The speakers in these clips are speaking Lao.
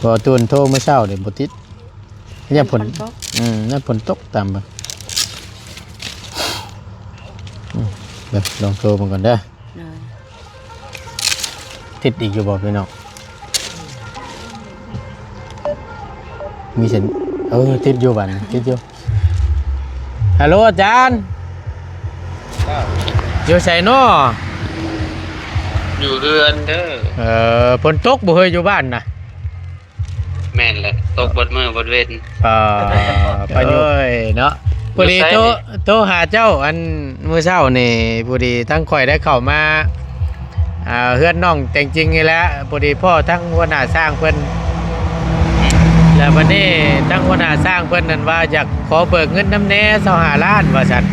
ບໍ່ ຕູນໂທມື້ເຊົ້ານີ້ບໍ່ຕິດ ຢ້ານຝົນ ຝົນຕົກ ອືມ ຢ້ານຝົນຕົກຕາມເບິ່ງ ອືມ ເບິ່ງ ລອງໂທເບິ່ງກ່ອນເດີ. ໂດຍ ຕິດອີກຢູ່ບໍ່ພີ່ນ້ອງ? ມີສັນ ເອີ ຕິດຢູ່ບັດນີ້ ຕິດຢູ່. ຮັລໂຫຼ ອາຈານ ຢູ່ໃສນໍ? ຢູ່ເຮືອນເດີ. ເອີ ຝົນຕົກບໍ່ເຮີຍ ຢູ່ບ້ານນະ? ແມ່ນແຫຼະ ຕົກເບິດມື້ເບິດເວັນ. ເອີ ໄປຢູ່ ໂອ້ຍເນາະ ພໍດີ ຢູ່ໃສ ໂທ ນີ້ ໂທຫາເຈົ້າ ອັນ ມື້ເຊົ້ານີ້ ພໍດີທາງຂ້ອຍໄດ້ເຂົ້າມາ ອ່າ ເຮືອນນ້ອງແຕງຈິງນີ້ແຫຼະ ພໍດີພໍ້ທາງຫົວໜ້າຊ່າງເພິ່ນ ແລ້ວບັດນີ້ທາງຫົວໜ້າຊ່າງເພິ່ນນັ້ນວ່າ ຢາກຂໍເບີກເງິນນຳແດ່ ຊາວຫ້າລ້ານ ວ່າຊັ້ນ.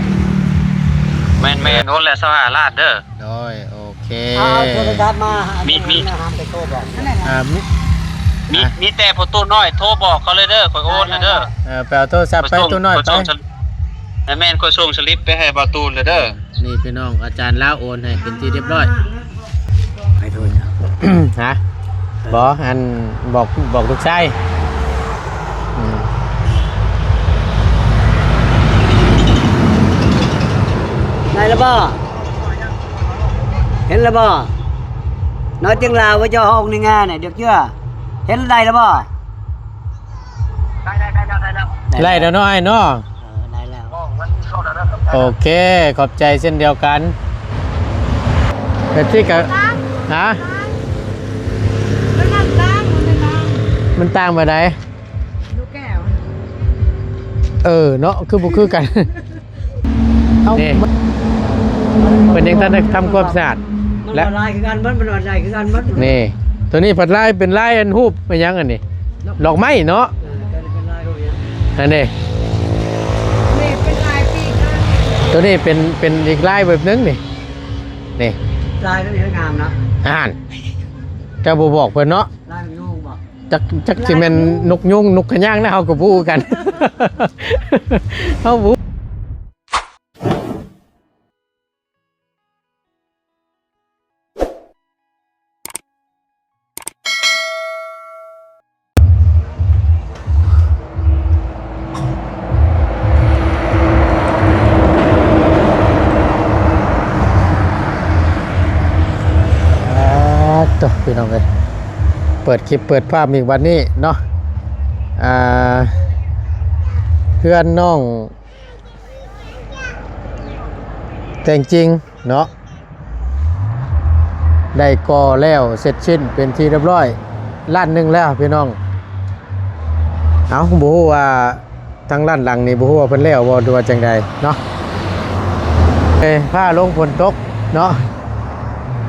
ແມ່ນໆ ໂອນແລ້ວ ຊາວຫ້າລ້ານເດີ. ໂດຍ ໂອເຄ ເອົາ ເອົາໂທລະສັບມາ ມີ ມີ ໃຫ້ໄປໂທບອກ ອ່າ ມີ ມີ ອ່ະ ມີແຕ່ພໍ່ຕູ້ນ້ອຍໂທບອກເຂົາເລີຍເດີ ຂ້ອຍໂອນແລ້ວເດີ. ເອີ ໄປເອົາໂທລະສັບໄປ ຕູ້ນ້ອຍໄປ. ແມ່ນ ຂ້ອຍສົ່ງສະລິບໄປໃຫ້ບ່າວຕູນແລ້ວເດີ. ນີ້ພີ່ນ້ອງ ອາຈານລາວໂອນໃຫ້ເປັນທີ່ຮຽບຮ້ອຍ. ໃຫ້ໂທດ ຮະ? ບໍ່ ອັນ ບອກ ບອກລູກຊາຍ ອືມ ໄດ້ແລ້ວບໍ່? ເຫັນແລ້ວບໍ່? ນ້ອຍຕຽງລາວວ່າເຈົ້າຮອກໃນງານນະ ດຽວເຈື່ອ ເຫັນໄດ້ແລ້ວບໍ່? ໄດ້ ໄດ້ ໄດ້ແລ້ວ ໄດ້ແລ້ວ ໄດ້ແລ້ວເນາະ ອ້າຍເນາະ. ເອີ ໄດ້ແລ້ວ ໂອເຄ ຂອບໃຈເຊັ່ນດຽວກັນ. ແບບນີ້ກະ ຮະ? ມັນຕ່າງ ມັນຕ່າງ ມັນຕ່າງ ມັນຕ່າງແບບໃດ? ລູກແກ້ວ ເອີເນາະ ຄືບໍ່ຄືກັນ. ເອົາ ນີ້ ເພິ່ນຍັງທັນໄດ້ທຳຄວາມສະອາດ ມັນ ແລະ ລາຍຄືກັນເບິດ ມັນລາຍຄືກັນເບິດ. ນີ້ ໂຕນີ້ພັດລາຍເປັນລາຍອັນຮູບອີ່ຫຍັງອັນນີ້ ດອກໄມ້ເນາະ. ເອີ ເປັນລາຍຮູບຫຍັງ ອັນນີ້ ນີ້ເປັນລາຍປີກ ໂຕນີ້ເປັນ ເປັນອີກລາຍແບບໜຶ່ງນີ້ ນີ້ ລາຍໂຕນີ້ງາມນະ. ອ່ານ ເຈົ້າບໍ່ບອກເພິ່ນເນາະ ລາຍນົກຍູງບໍ? ຈັກ ຈັກຊິແມ່ນນົກຍູງ ນົກຂະຍາງນະ ເຮົາກໍບໍ່ຮູ້ຄືກັນ ເຮົາບໍ່ ອ່າ ໂຕ ພີ່ນ້ອງເອີຍ ເປີດຄລິບເປີດພາບອີກບັດນີ້ເນາະ. ອ່າ ເຮືອນນ້ອງແຕງຈິງເນາະ ໄດ້ກໍ່ແລ້ວເສັດສິ້ນເປັນທີ່ຮຽບຮ້ອຍ ລ້ານໜຶ່ງແລ້ວພີ່ນ້ອງ. ເອົ້າ ບໍ່ຮູ້ວ່າທາງດ້ານຫຼັງນີ້ ບໍ່ຮູ້ວ່າເພິ່ນແລ້ວບໍ່ ຫຼືວ່າຈັ່ງໃດເນາະ. ເອີ ຟ້າລົງຝົນຕົກເນາະ.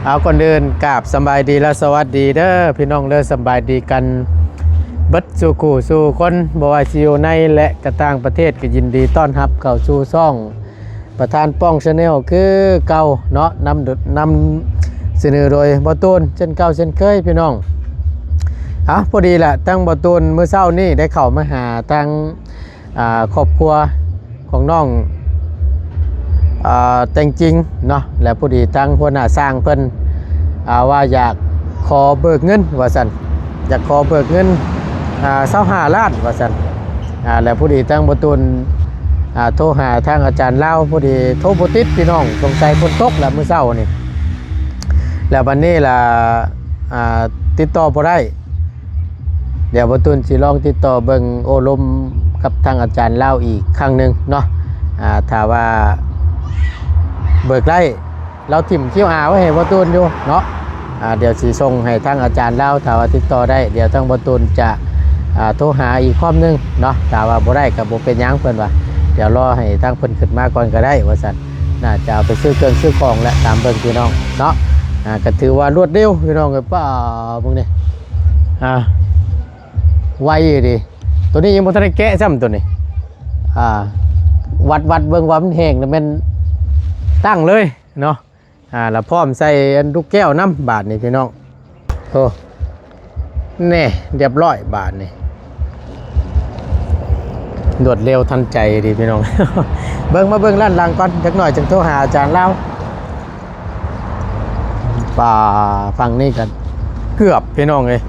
ເອົາ ກ່ອນອື່ນກາບສະບາຍດີ ແລະ ສະຫວັດດີເດີພີ່ນ້ອງເດີ ສະບາຍດີກັນເບິດສູ່ຄູ່ສູ່ຄົນ ບໍ່ວ່າຊິຢູ່ໃນ ແລະ ກະຕ່າງປະເທດ ກໍຍິນດີຕ້ອນຮັບເຂົ້າສູ່ຊ່ອງ ປະທານປ້ອງ Channel ຄືເກົ່າເນາະ ນຳ ນຳສະເໜີໂດຍບ່າວຕູນ ເຊັ່ນເກົ່າເຊັ່ນເຄີຍພີ່ນ້ອງ. ອ່າ ພໍດີລະ ທາງບ່າວຕູນມື້ເຊົ້ານີ້ໄດ້ເຂົ້າມາຫາທາງ ອ່າ ຄອບຄົວຂອງນ້ອງ ອ່າ ແຕງຈິງເນາະ ແລະ ພໍດີທາງຫົວໜ້າຊ່າງເພິ່ນ ອ່າ ວ່າຢາກຂໍເບີກເງິນວ່າຊັ້ນ ຢາກຂໍເບີກເງິນ ອ່າ ຊາວຫ້າລ້ານວ່າຊັ້ນ. ອ່າ ແລ້ວພໍດີທາງບ່າວຕູນ ອ່າ ໂທຫາທາງອາຈານລາວ ພໍດີໂທບໍ່ຕິດພີ່ນ້ອງ ສົງໄສຝົນຕົກແຫຼະມື້ເຊົ້ານີ້ ແລ້ວບັດນີ້ລະ ອ່າ ຕິດຕໍ່ບໍ່ໄດ້. ດຽວບ່າວຕູນຊິລອງຕິດຕໍ່ເບິ່ງໂອ້ລົມກັບທາງອາຈານລາວອີກຄັ້ງໜຶ່ງເນາະ. ອ່າ ຖ້າວ່າເບີກໄດ້ ລາວຖິ້ມຄິວອາໄວ້ໃຫ້ບ່າວຕູນຢູ່ເນາະ. ອ່າ ດຽວຊິສົ່ງໃຫ້ທາງອາຈານລາວ ຖ້າວ່າຕິດຕໍ່ໄດ້ ດຽວທາງບ່າວຕູນຈະ ອ່າ ໂທຫາອີກຮອບໜຶ່ງເນາະ. ຖ້າວ່າບໍ່ໄດ້ກໍບໍ່ເປັນຫຍັງ ເພິ່ນວ່າ ດຽວລໍໃຫ້ທາງເພິ່ນຂຶ້ນມາກ່ອນກໍໄດ້ວ່າຊັ້ນ. ໜ້າຈະເອົາໄປຊື້ເຄື່ອງຊື້ຂອງແຫຼະ ຕາມເບິ່ງພີ່ນ້ອງເນາະ. ອ່າ ກໍຖືວ່າລວດເລັວພີ່ນ້ອງເອີຍ ປ້າ ເບິ່ງນີ້ ອ່າ ໄວອີ່ຫຼີ. ໂຕນີ້ຍັງບໍ່ທັນໄດ້ແກະຊ້ຳໂຕນີ້ ອ່າ ວັດ ວັດເບິ່ງວ່າມັນແຫ້ງແລ້ວແມ່ນຕັ້ງເລີຍເນາະ. ອ່າ ລະພ້ອມໃສ່ອັນລູກແກ້ວນຳບາດນີ້ພີ່ນ້ອງ. ໂອ້ ແນ່ ຮຽບຮ້ອຍບາດນີ້ ລວດເລັວທັນໃຈດີພີ່ນ້ອງ. ເບິ່ງ ມາເບິ່ງດ້ານຫຼັງກ່ອນ ຈັກໜ້ອຍຈຶ່ງໂທຫາອາຈານລາວ. ປ່າຝັ່ງນີ້ກໍເກືອບພີ່ນ້ອງເອີຍ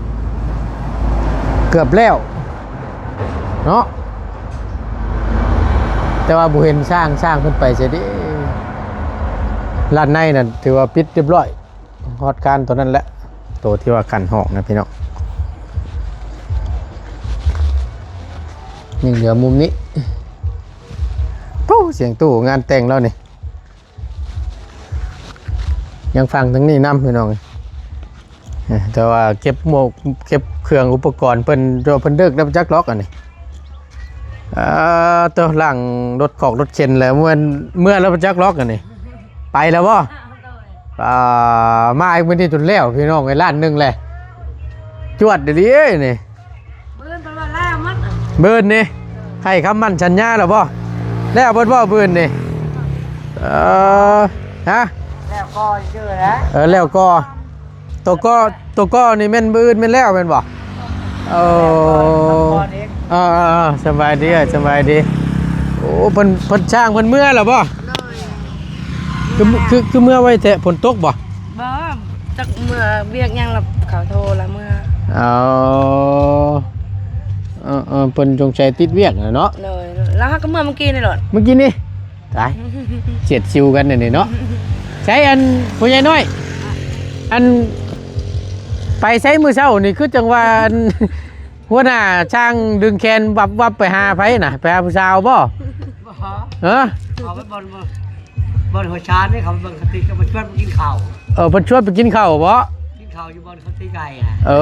ເກືອບແລ້ວເນາະ ແຕ່ວ່າບໍ່ເຫັນຊ່າງ ຊ່າງເພິ່ນໄປໃສເດ. ຮ້ານໃນນັ້ນຖືວ່າປິດຮຽບຮ້ອຍ ຮອດການໂຕນັ້ນແຫຼະ ໂຕທີ່ວ່າຂັ້ນຮອກນະພີ່ນ້ອງ. ຍັງເຫຼືອມຸມນີ້ ໂອ້ ສຽງຕູ້ງານແຕ່ງລາວນີ້ ຍັງຟັງທາງນີ້ນຳພີ່ນ້ອງ. ເອີ ແຕ່ວ່າເກັບໝວກເກັບເຄື່ອງອຸປະກອນເພິ່ນ ເພິ່ນເດິກແລ້ວຈັກລັອກອັນນີ້. ອ່າ ໂຕ ລ້າງລົດຄອກລົດເຂັນແລ້ວ ເມື່ອ ເມື່ອແລ້ວຈັກລັອກອັນນີ້ ໄປແລ້ວບໍ່? ອ່າ ມາອີກມື້ນີ້ຈົນແລ້ວພີ່ນ້ອງເອີຍ ລ້ານໜຶ່ງແຫຼະ ຈວດອີ່ຫຼີເອີຍນີ້. ບືນເພິ່ນວ່າແລ້ວໝົດ ບືນນີ້ໃຫ້ຄຳໝັ້ນສັນຍາແລ້ວບໍ່? ແລ້ວເບິດບໍ່ບືນນີ້? ເອີ ຮະ ແລ້ວກໍເຈີແລ້ວ ເອີ ແລ້ວກໍ ໂຕກໍ ໂຕກໍນີ້ແມ່ນບືນແມ່ນແລ້ວແມ່ນບໍ່? ເອີ ເອີ ເອີ ສະບາຍດີ ສະບາຍດີ. ໂອ້ ເພິ່ນ ເພິ່ນ ຊ່າງເພິ່ນເມືອແລ້ວບໍ່? ໂດຍ ຄື ຄື ຄືເມືອໄວແທ້ ຝົນຕົກບໍ່? ບໍ່ ຈັກເມືອວຽກຫຍັງລະ ເຂົາໂທລະເມືອ. ອໍ ເອີ ເອີ ເພິ່ນສົງໄສຕິດວຽກແຫຼະເນາະ. ໂດຍ ລາວຫາກໍເມືອມື້ກີ້ນີ້ໂລດ ມື້ກີ້ນີ້. ຕາຍ ສຽດຊິວກັນອັນນີ້ເນາະ. ໃສອັນ ພໍ່ໃຫຍ່ນ້ອຍ ອັນ ໄປໃສມື້ເຊົ້ານີ້ ຄືຈັ່ງວ່າອັນ ຫົວໜ້າຊ່າງດຶງແຂນວັບໆ ໄປຫາໃຜນະ? ໄປຫາຜູ້ສາວບໍ່? ບໍ່ ຮະ? ເອົາໄປບ່ອນ ບ່ອນຫົວຊານນີ້ ເຂົາເບິ່ງສະຕິກ ກໍມາຊວນໄປກິນເຂົ້າ. ເອີ ເພິ່ນຊວນໄປກິນເຂົ້າບໍ່? ກິນເຂົ້າຢູ່ບ່ອນເຂົາຕີໄກ່ນະ. ເອີ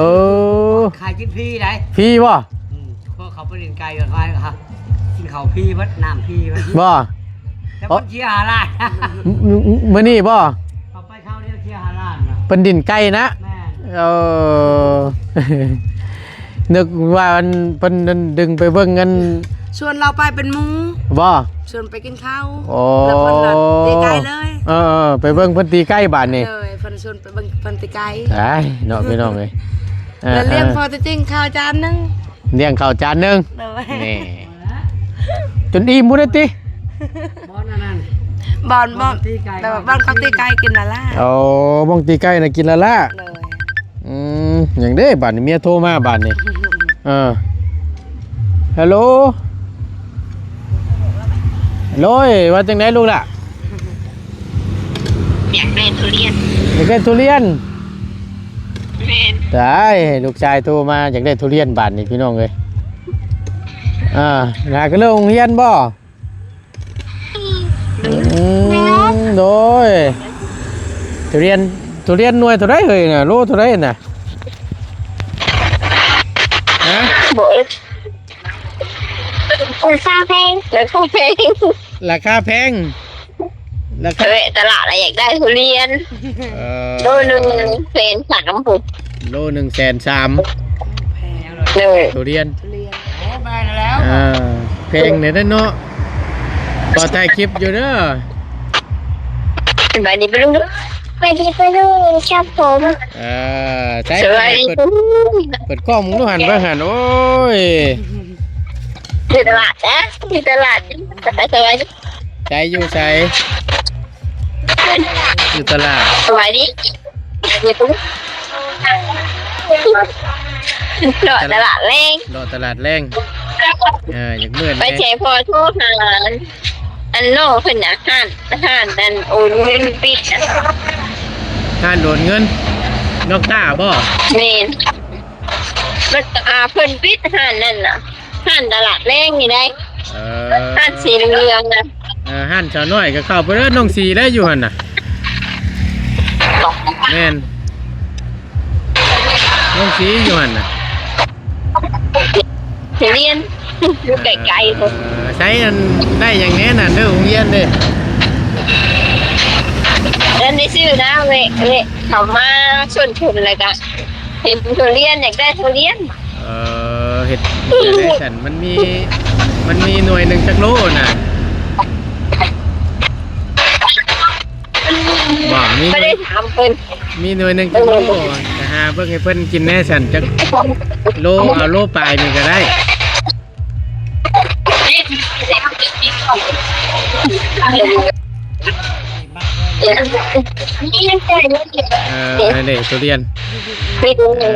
ຂາຍກິນຟຣີໄດ໋. ຟຣີບໍ່? ອືມ ພວກເຂົາໄປຫຼິ້ນໄກ່ກັນ ຂາຍ ກິນເຂົ້າຟຣີເບິດ ນ້ຳຟຣີເບິດ. ບໍ່? ແຕ່ເພິ່ນເສຍຫ້າລ້ານ. ມື້ ມື້ນີ້ບໍ່? ເຂົາໄປ ເຂົາໄດ້ເສຍຫ້າລ້ານນະ ເພິ່ນດິ້ນໄກ່ນະ. ແມ່ນ ເອີ ນຶກວ່າອັນ ເພິ່ນດຶງໄປເບິ່ງອັນ ຊວນລາວໄປເປັນໝູ່. ບໍ່? ຊວນໄປກິນເຂົ້າ. ໂອ້ ແລ້ວເພິ່ນລະຕີໄກ່ເລີຍ. ເອີ ເອີ ໄປເບິ່ງເພິ່ນຕີໄກ່ບາດນີ້. ໂດຍ ເພິ່ນຊວນໄປເບິ່ງເພິ່ນຕີໄກ່. ອ້າຍ ເນາະ ພີ່ນ້ອງເອີຍ. ເອີ ແລ້ວລ້ຽງ ເອີ ພໍ່ຕົວຈິງເຂົ້າຈານໜຶ່ງ ລ້ຽງເຂົ້າຈານໜຶ່ງ. ໂດຍ ນີ້ ຈົນອີ່ມພຸ້ນຕິ. ບ່ອນອັນນັ້ນ ບ່ອນ ບ່ອນຕີໄກ່ ແຕ່ວ່າບ່ອນເຂົາຕີໄກ່ກິນລະລາ. ໂອ້ ບ່ອນຕີໄກ່ນະກິນລະລາ. ໂດຍ ອືມ ຫຍັງເດ້ບາດນີ້ ເມຍໂທມາບາດນີ້. ເອີ ຮາໂລ ໂລຍ ວ່າຈັ່ງໃດລູກຫຼ້າ? ຢາກໄດ້ທຸລຽນ ຢາກໄດ້ທຸລຽນ. ແມ່ນ ຕາຍ ລູກຊາຍໂທມາ ຢາກໄດ້ທຸລຽນບາດນີ້ ພີ່ນ້ອງເອີຍ. ອ່າ ຫາກໍເລີກໂຮງຮຽນບໍ່? ອືມ ໂດຍ ທຸລຽນ ທຸລຽນໜ່ວຍເທົ່າໃດເຮີ້ຍນະ? ໂລເທົ່າໃດນະ? ຮະ? ໂອ້ຍ ລາຄາແພງ ລາຄາແພງ ລາຄາແພງ ລາຄາ ເອີ ຕະຫຼາດລະຢາກໄດ້ທຸລຽນ. ເອີ ໂລໜຶ່ງແສນສາມພຸ້ນ ໂລໜຶ່ງແສນສາມ. ໂດຍ ທຸລຽນ ທຸລຽນ ໂອ້ ແພງແລ້ວ ເອີ ແພງແດ່ເນາະ. ຂໍຖ່າຍຄລິບຢູ່ເດີ. ສະບາຍດີປ້າລຸງ ສະບາຍດີປ້າລຸງ ຄັບຜົມ. ເອີ ໃສ ສະບາຍດີ ເປີດ ເປີດກ້ອງເບິ່ງດູຫັ້ນ ເບິ່ງຫັ້ນ ໂອ້ຍ ຢູ່ຕະຫຼາດນະ ຢູ່ຕະຫຼາດ ສະບາຍດີ. ໃສ ຢູ່ໃສ? ຢູ່ຕະຫຼາດ. ສະບາຍດີ ເລາະຕະຫຼາດແລງ ເລາະຕະຫຼາດແລງ. ເອີ ຢາກເມື່ອຍ ໄປແຊພໍ່ໂທຫາ ອັນນ້ອງເພິ່ນນະ ຮ້ານ ຮ້ານອັນໂອນເງິນປິດ ຮ້ານໂອນເງິນ ນ້ອງຕ້າບໍ່? ແມ່ນ ມັນ ອ່າ ເພິ່ນປິດຮ້ານນັ້ນນະ ຮ້ານຕະຫຼາດແລງນີ້ໃດ. ເອີ ຮ້ານສີເຫຼືອງໆນະ. ເອີ ຮ້ານສາວນ້ອຍກໍເຂົ້າໄປເດີ ນ້ອງສີແຫຼະຢູ່ຫັ້ນນະ. ແມ່ນ ນ້ອງສີຢູ່ຫັ້ນນະ ຊິຮຽນ ຢູ່ໃກ້ໆພຸ້ນ. ເອີ ໃຊ້ອັນ ໄດ້ຫຍັງແດ່ນະ ເດີ ໂຮງຮຽນເດ້? ອັນນີ້ຊື້ນະ ເວະ ເວະເຂົ້າມາຊົນທຶນ ແລ້ວກະເຫັນທຸລຽນ ຢາກໄດ້ທຸລຽນ. ເອີ ເຮັດຈັ່ງໃດຊັ້ນ? ມັນມີ ມັນມີໜ່ວຍໜຶ່ງຈັກໂລນະ? ບໍ່ ມີ ບໍ່ໄດ້ຖາມເພິ່ນ. ມີໜ່ວຍໜຶ່ງຈັກໂລ? ເອີ ໄປຫາເບິ່ງໃຫ້ເພິ່ນກິນແດ່ຊັ້ນ ຈັກໂລ ເອົາໂລປາຍນີ້ກໍໄດ້. ເອີ ນັ້ນເດ້ ທຸລຽນ. ເອີ ເອີ ເອີ.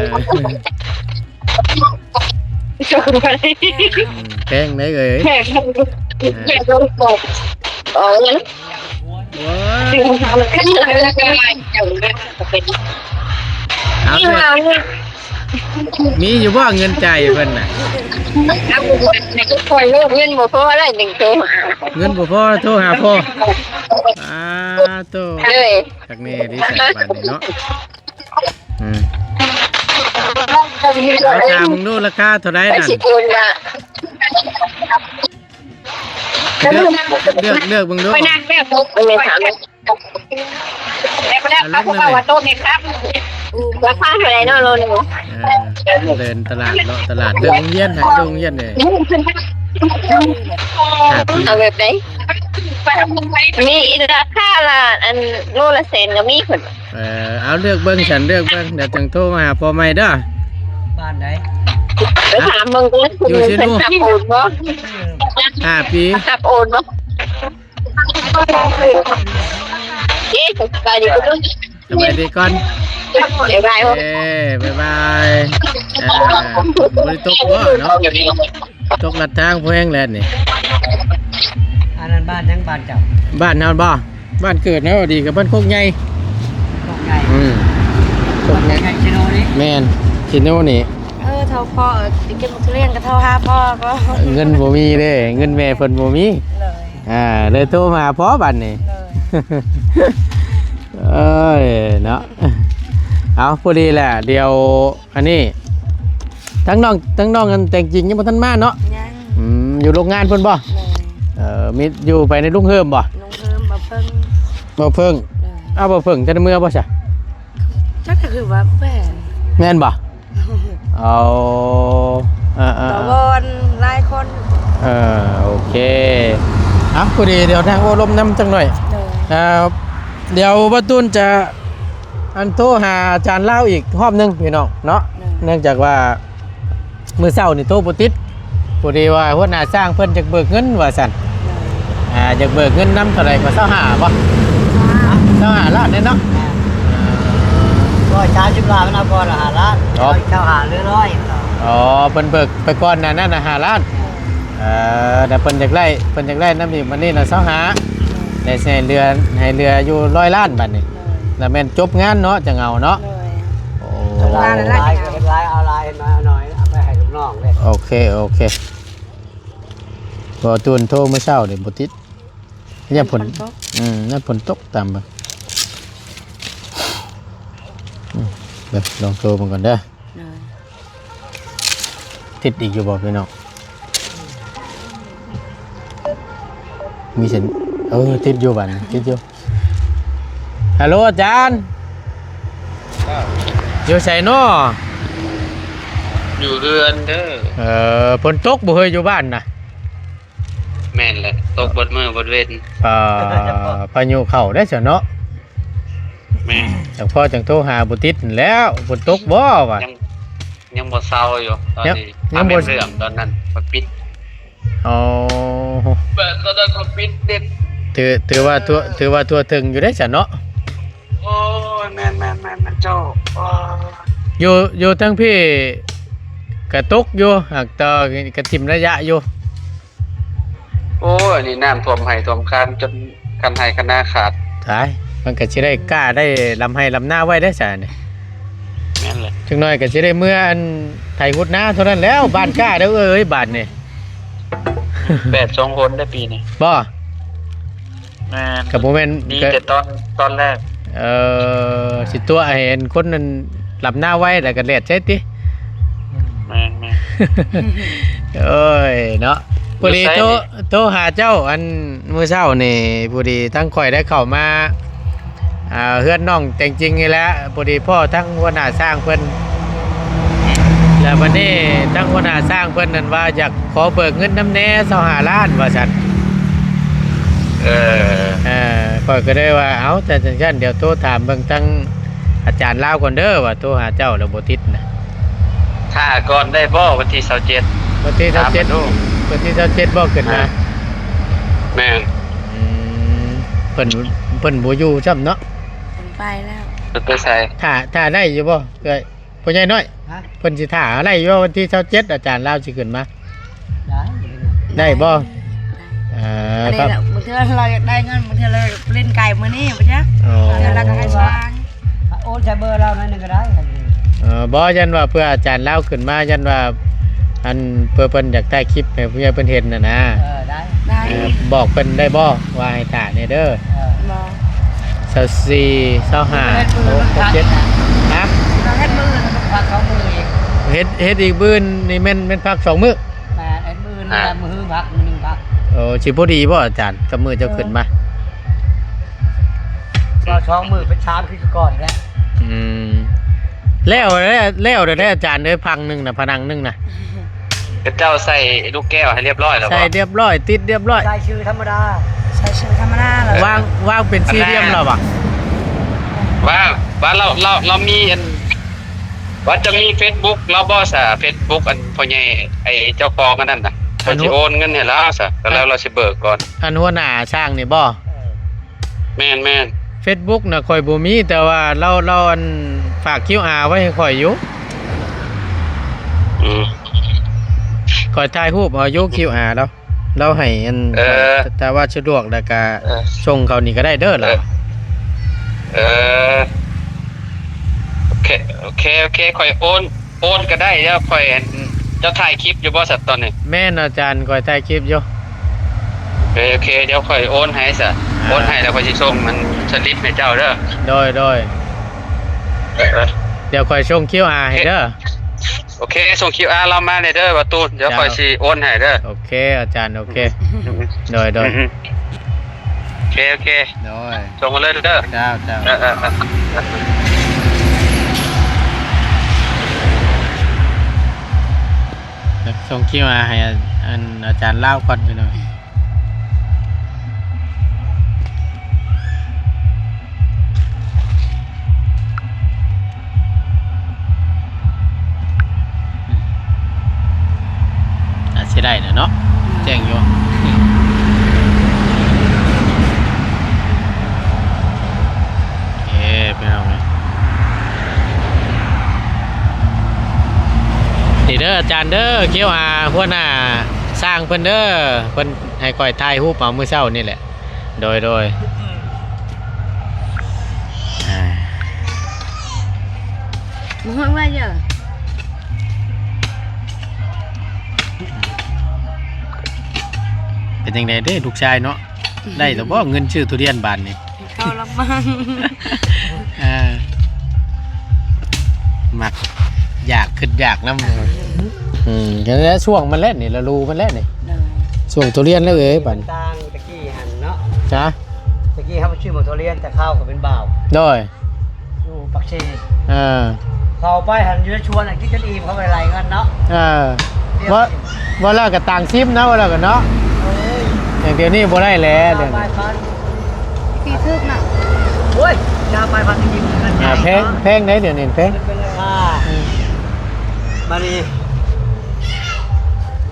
ແພງເດ້ເອີຍ ແພງ ແພງ ເອົາເງິນ ໂອ້ຍ ເອົາເດີ ມີຢູ່ບໍ່ເງິນຈ່າຍໃຫ້ເພິ່ນນະ? ເງິນບໍ່ພໍແລ້ວ ເງິນໂທຫາ ເງິນບໍ່ພໍໂທຫາພໍ່ ອາໂຕ ເອີຍ ຄັກແນ່ເດ ສາຍບານນີ້ເນາະ ອືມ ເອົາຖາມເບິ່ງດູ ລາຄາເທົ່າໃດນັ້ນ? ເລືອກ ເລືອກ ເລືອກເບິ່ງດູ ໄປນັ່ງແບບ ເອີ ແລ້ວກໍເວົ້າວ່າໂຕແມ່ຄ້າ ລາຄາເທົ່າໃດເນາະ ໂລໜຶ່ງ? ເອີ ເດີນຕະຫຼາດເນາະ ຕະຫຼາດເລື່ອງໂຮງຮຽນນະ ເລື່ອງໂຮງຮຽນເດ້ ເອົາແບບໃດ? ມີລາຄາລະ ອັນ ໂລລະແສນກໍມີພຸ້ນ. ເອີ ເອົາເລືອກເບິ່ງ ສັນເລືອກເບິ່ງ ດຽວຈັ່ງໂທມາຫາພໍ່ໃໝ່ເດີ. ບ້ານໃດ? ໄປຖາມເບິ່ງເດີ ຢູ່ເຊໂນ ເພິ່ນຮັບໂອນບໍ່? ຫ້າປີ ຮັບໂອນບໍ່? ເອີ ສະບາຍດີ ສະບາຍດີກ່ອນ ບາຍບາຍ ເອີ ບາຍບາຍ ເອີ ບໍ່ໄດ້ຕົກບໍ່ເນາະ? ຕົກລັດທາງພໍແຮງແລ້ວນີ້. ອັນນັ້ນບ້ານຫຍັງ ບ້ານເຈົ້າ? ບ້ານເຮົາບໍ່? ບ້ານເກີດເຮົາດີກັບບ້ານໂຄກໃຫຍ່. ໂຄກໃຫຍ່ ອືມ ບ້ານໂຄກໃຫຍ່ ເຊໂນນີ້? ແມ່ນ ເຊໂນນີ້. ເອີ ເຖົ້າພໍ່ ເອີ ໄປເກັບໝາກທຸລຽນກໍເທົ່າຫາພໍ່ກໍ ເງິນບໍ່ມີເດ້ ເງິນແມ່ເພິ່ນບໍ່ມີ. ເລີຍ ອ່າ ເລີຍໂທມາຫາພໍ່ບັດນີ້. ເລີຍ ເອີຍເນາະ ເອົາ ພໍດີແຫຼະ ດຽວ ອັນນີ້ ທັງນ້ອງ ທັງນ້ອງອັນແຕ່ງຈິງຍັງບໍ່ທັນມາເນາະ? ຍັງ ອືມ ຢູ່ໂຮງງານເພິ່ນບໍ່? ແມ່ນ ເອີ ມີຢູ່ໄປໃນລຸງເຮີມບໍ່? ລຸງເຮີມ ບໍ່ເພິ່ງ ບໍ່ເພິ່ງ. ແມ່ນ ເອົາ ບໍ່ເພິ່ງ ທັນເມືອບໍ່ຊະ? ຈັກ ກໍຄືວ່າແມ່ນ ແມ່ນບໍ່? ເອົາ ເອີໆໆ ບໍ່ວອນຫຼາຍຄົນ. ເອີ ໂອເຄ ເອົາ ພໍດີ ດຽວນັ່ງໂອ້ລົມນຳຈັກໜ້ອຍ. ໂດຍ ເອີ ດຽວບ່າວຕູນຈະ ອັນໂທຫາອາຈານລາວອີກຮອບໜຶ່ງພີ່ນ້ອງເນາະ. ໂດຍ ເນື່ອງຈາກວ່າມື້ເຊົ້ານີ້ໂທບໍ່ຕິດ ພໍດີວ່າຫົວໜ້າຊ່າງເພິ່ນຢາກເບີກເງິນວ່າຊັ້ນ. ໂດຍ ອ່າ ຢາກເບີກເງິນນຳເທົ່າໃດກໍ ຊາວຫ້າບໍ່? ຊາວຫ້າລ້ານເດ້ເນາະ. ຮ້ອຍສາມສິບລ້ານ ມັນເອົາກ່ອນຫ້າລ້ານ. ອໍ ຊາວຫ້າຫຼືຮ້ອຍ. ອໍ ເພິ່ນເບີກໄປກ່ອນໜ້ານັ້ນນະຫ້າລ້ານ. ເອີ ແລ້ວເພິ່ນຢາກໄດ້ ເພິ່ນຢາກໄດ້ນຳອີກ ບັດນີ້ນະຊາວຫ້າ ໄດ້ໃຫ້ເຫຼືອ ໃຫ້ເຫຼືອຢູ່ຮ້ອຍລ້ານບັດນີ້. ແລ້ວແມ່ນຈົບງານເນາະ ຈັ່ງເອົາເນາະ. ໂດຍ ໂອ້ ເຮັດຫຼາຍ ເຮັດຫຼາຍ ເອົາຫຼາຍ ເຮັດໜ້ອຍ ເອົາໜ້ອຍ ເອົາໄປໃຫ້ລູກນ້ອງເດ້. ໂອເຄ ໂອເຄ ບໍ່ ຕູນໂທມື້ເຊົ້ານີ້ບໍ່ຕິດ. ຍາມຝົນ ຝົນຕົກ ອືມ ຍາມຝົນຕົກຕາມເບິ່ງ. ອືມ ເບິ່ງ ລອງໂທເບິ່ງກ່ອນເດີ. ໂດຍ ຕິດອີກຢູ່ບໍ່ພີ່ນ້ອງ? ມີສັນ ເອີ ຕິດຢູ່ບັດນີ້ ຕິດຢູ່. ຮັລໂຫຼ ອາຈານ ຢູ່ໃສເນາະ? ຢູ່ເຮືອນເດີ. ເອີ ຝົນຕົກບໍ່ເຮີຍ ຢູ່ບ້ານນະ? ແມ່ນແຫຼະ ຕົກເບິດມື້ເບິດເວັນ. ອ່າ ພາຍຸເຂົ້າໄດ້ຊັ້ນເນາະ. ແມ່ນ ຈັ່ງພໍ່ຈັ່ງໂທຫາບໍ່ຕິດຫັ້ນແຫຼ້ວ. ຝົນຕົກບໍ່ວະ? ຍັງ ຍັງບໍ່ເຊົາຢູ່ຕອນນີ້. ຍັງບໍ່ເຊື່ອມຕອນນັ້ນ ຂ້ອຍປິດ. ອໍ ແມ່ນ ຕອນນັ້ນຂ້ອຍປິດເນັດ. ຖື ຖືວ່າທົ່ວ ຖືວ່າທົ່ວເຖິງຢູ່ເດ້ຊັ້ນເນາະ. ໂອ້ຍ ແມ່ນໆໆໆ ເຈົ້າ. ຢູ່ ຢູ່ທາງພີ້ກະຕົກຢູ່ ຫາກແຕ່ກະຖິ້ມໄລຍະຢູ່. ໂອ້ຍ ອັນນີ້ນ້ຳຖ້ວມໄຮ່ຖ້ວມຄານ ຈົນຄັນໄຮ່ຄັນນາຂາດ. ຕາຍ ມັນກະຊິໄດ້ກ້າໄດ້ລຳໄຮ່ລຳນາໄວ້ໄດ້ຊະນີ້. ແມ່ນແຫຼະ ຈັກໜ້ອຍກະຊິໄດ້ເມືອອັນໄຖຫຸດນາເທົ່ານັ້ນແລ້ວ ບ້ານກ້າເດີ້ເອີຍ ບາດນີ້. ແປດສອງຄົນໄດ້ປີນີ້. ບໍ່? ແມ່ນ ກະບໍ່ແມ່ນ ດີແຕ່ຕອນ ຕອນແລກ. ເອີ ຊິຕົວະໃຫ້ອັນຄົນນັ້ນລຳນາໄວ ແລ້ວກະແລດໃສ່ຕິ. ແມ່ນໆ ໂອ້ຍເນາະ ພໍດີໂທ ໂທຫາເຈົ້າ ອັນມື້ເຊົ້ານີ້ ພໍດີທັງຂ້ອຍໄດ້ເຂົ້າມາ ອ່າ ເຮືອນນ້ອງແຕງຈິງນີ້ແຫຼະ ພໍດີພໍ້ທັງຫົວໜ້າຊ່າງເພິ່ນ ແລ້ວບັດນີ້ທັງຫົວໜ້າຊ່າງເພິ່ນນັ້ນວ່າຢາກ ຂໍເບີກເງິນນຳແດ່ຊາວຫ້າລ້ານວ່າຊັ້ນ. ເອີ ເອີ ຂ້ອຍກໍເລີຍວ່າ ເອົ້າ ແຕ່ຈັ່ງຊັ້ນ ດຽວໂທຖາມເບິ່ງທາງອາຈານລາວກ່ອນເດີ ວ່າໂທຫາເຈົ້າແລ້ວບໍ່ຕິດນະ. ຖ້າກ່ອນໄດ້ບໍ່ ວັນທີຊາວເຈັດ? ວັນທີຊາວເຈັດ ວັນທີຊາວເຈັດບໍ່ຂຶ້ນມາ? ແມ່ນ ອືມ ເພິ່ນ ເພິ່ນບໍ່ຢູ່ຊ້ຳເນາະ. ເພິ່ນໄປແລ້ວ ເພິ່ນໄປໃສ? ຖ້າ ຖ້າໄດ້ຢູ່ບໍ່ເອື້ອຍ ພໍ່ໃຫຍ່ນ້ອຍ? ເພິ່ນຊິຖ້າໄດ້ຢູ່ ວັນທີຊາວເຈັດ ອາຈານລາວຊິຂຶ້ນມາ ໄດ້ ໄດ້ບໍ່? ເອີ ອັນນີ້ ຄັບ ລະ ບາງເທື່ອລາວຢາກໄດ້ເງິນ ບາງເທື່ອລາວຢາກຫຼິ້ນໄກ່ມື້ນີ້ ບໍ່ຈັກ ອໍ ບາງເທື່ອລາວກໍໃຫ້ຊ່າງ ໂອນໃສ່ເບີລາວໜ້ອຍໜຶ່ງກໍໄດ້ ເອີ ບໍ່ ຢ້ານວ່າເພື່ອອາຈານລາວຂຶ້ນມາ ຢ້ານວ່າ ອັນ ເພື່ອເພິ່ນຢາກຖ່າຍຄລິບໃຫ້ຜູ້ໃຫຍ່ເພິ່ນເຫັນຫັ້ນນະ ເອີ ໄດ້ ໄດ້ ເອີ ບອກເພິ່ນໄດ້ບໍ່ ວ່າໃຫ້ຖ້າແດ່ເດີ ເອີ ບໍ່ ຊາວສີ່ ຊາວຫ້າ ເຮັດມື້ ຫົກ ເຈັດ ຮະ ເຮັດມື້ ພັກສອງມື້ອີກ ເຮັດ ເຮັດອີກມື້ນີ້ແມ່ນ ແມ່ນພັກສອງມື້ ແມ່ນ ເຮັດມື້ ອ່າ ແລ້ວມື້ຮືພັກ ມື້ໜຶ່ງພັກ ໂອ້ ຊິພໍດີບໍ່ອາຈານ ກັບມື້ເຈົ້າ ເອີ ຂຶ້ນມາ? ກໍສອງມື້ເປັນສາມຄືກ່ອນແຫຼະ ອືມ ແລ້ວ ແລ້ວ ແລ້ວໄດ້ອາຈານເອີຍ ພັງໜຶ່ງນະ ຜະໜັງໜຶ່ງນະ ເຂົາເຈົ້າໃສ່ລູກແກ້ວໃຫ້ຮຽບຮ້ອຍແລ້ວບໍ່? ໃສ່ຮຽບຮ້ອຍ ຕິດຮຽບຮ້ອຍ ໃສ່ຊື່ທຳມະດາ ໃສ່ຊື່ທຳມະດາແລ້ວ ວາງ ວາງເປັນສີ່ຫຼ່ຽມແລ້ວບໍ່? ວ່າ ວ່າລາວ ລາວ ລາວມີອັນ ວ່າຈະມີເຟສບຸກລາວບໍ່ຊະ? ເຟສບຸກອັນພໍ່ໃຫຍ່ ໄອ້ເຈົ້າຂອງອັນນັ້ນນະ ເພິ່ນຊິໂອນເງິນໃຫ້ລາວຊະ ແລ້ວລາວຊິເບີກກ່ອນ ອັນຫົວໜ້າຊ່າງນີ້ບໍ່? ເອີ ແມ່ນໆ ເຟສບຸກນະຂ້ອຍບໍ່ມີ ແຕ່ວ່າລາວ ລາວອັນຝາກຄິວອາໄວ້ໃຫ້ຂ້ອຍຢູ່ ອືມ ຂ້ອຍຖ່າຍຮູບເອົາຢູ່ ຄິວອາລາວ ລາວໃຫ້ອັນ ເອີ ຖ້າວ່າສະດວກແລ້ວກະ ເອີ ສົ່ງເຂົ້ານີ້ກໍໄດ້ເດີລາວ ເອີ ເອີ ໂອເຄ ໂອເຄ ໂອເຄ ຂ້ອຍໂອນ ໂອນກໍໄດ້ ແລ້ວຂ້ອຍ ອັນ ເຈົ້າຖ່າຍຄລິບຢູ່ບໍ່ຊະຕອນນີ້? ແມ່ນອາຈານ ຂ້ອຍຖ່າຍຄລິບຢູ່ ເອີ ໂອເຄ ດຽວຂ້ອຍໂອນໃຫ້ຊະ ອ່າ ໂອນໃຫ້ແລ້ວຂ້ອຍຊິສົ່ງມັນສະລິບໃຫ້ເຈົ້າເດີ ໂດຍ ໂດຍ ເອີ ເອີ ດຽວຂ້ອຍສົ່ງຄິວອາໃຫ້ເດີ ໂອເຄ ໂອເຄ ສົ່ງຄິວອາລາວມາແດ່ເດີ ບ່າວຕູນ ດຽວຂ້ອຍຊິໂອນໃຫ້ເດີ ໂອເຄ ອາຈານ ໂອເຄ ອືມ ໂດຍ ໂດຍ ອືມ ໂອເຄ ໂອເຄ ໂດຍ ສົ່ງມາເລີຍເດີ ເຈົ້າ ເຈົ້າ ເອີ ເອີ ເອີ ສົ່ງຄິວອາໃຫ້ ອັນ ອາຈານລາວກ່ອນ ພີ່ນ້ອງ ອາດຊິໄດ້ແຫຼະເນາະ ແຈ້ງຢູ່ ໂອເຄ ພີ່ນ້ອງເອີຍ ນີ້ເດີອາຈານເດີ ຄິວອາ ຫົວໜ້າຊ່າງເພິ່ນເດີ ເພິ່ນໃຫ້ຂ້ອຍຖ່າຍຮູບເອົາມື້ເຊົ້ານີ້ແຫຼະ ໂດຍ ໂດຍ ອ່າ ມາຮອດວ່າເດີ ເປັນຈັ່ງໃດເດ້ລູກຊາຍເນາະ ໄດ້ແລ້ວບໍ່ເງິນຊື້ທຸລຽນບາດນີ້? ເຂົ້າລະມັງ ເອີ ມັກຢາກ ຄຶດຢາກນຳ ອືມ ກໍແລ້ວຊ່ວງມັນແຫຼະນີ້ ລະດູມັນແຫຼະນີ້ ໂດຍ ຊ່ວງທຸລຽນແລ້ວເອີຍ ບັດ ຕ່າງແຕ່ກີ້ຫັ້ນເນາະ ຈະ ແຕ່ກີ້ເຮົາໄປຊື້ໝາກທຸລຽນ ແຕ່ເຂົາກໍເປັນບ່າວ ໂດຍ ຢູ່ປາກເຊ ເອີ ເຂົາໄປຫັ້ນຢູ່ໃນສວນ ກິນຈົນອີ່ມ ເຂົາບໍ່ໄດ້ໄລ່ເງິນເນາະ ເອີ ວ່າ ວ່າແລ້ວກໍຕ່າງຊິມນະ ວ່າແລ້ວກໍເນາະ ເອີຍ ຢ່າງດຽວນີ້ບໍ່ໄດ້ແລ້ວ ດຽວນີ້ ທີ່ຖືກນະ ໂອ້ຍ ຢາໄປພັນກິນເງິນ ອ່າ ແພງ ແພງໃດ໋ ດຽວນີ້ແພງ ເປັນລາຄາ ອືມ ບາດນີ້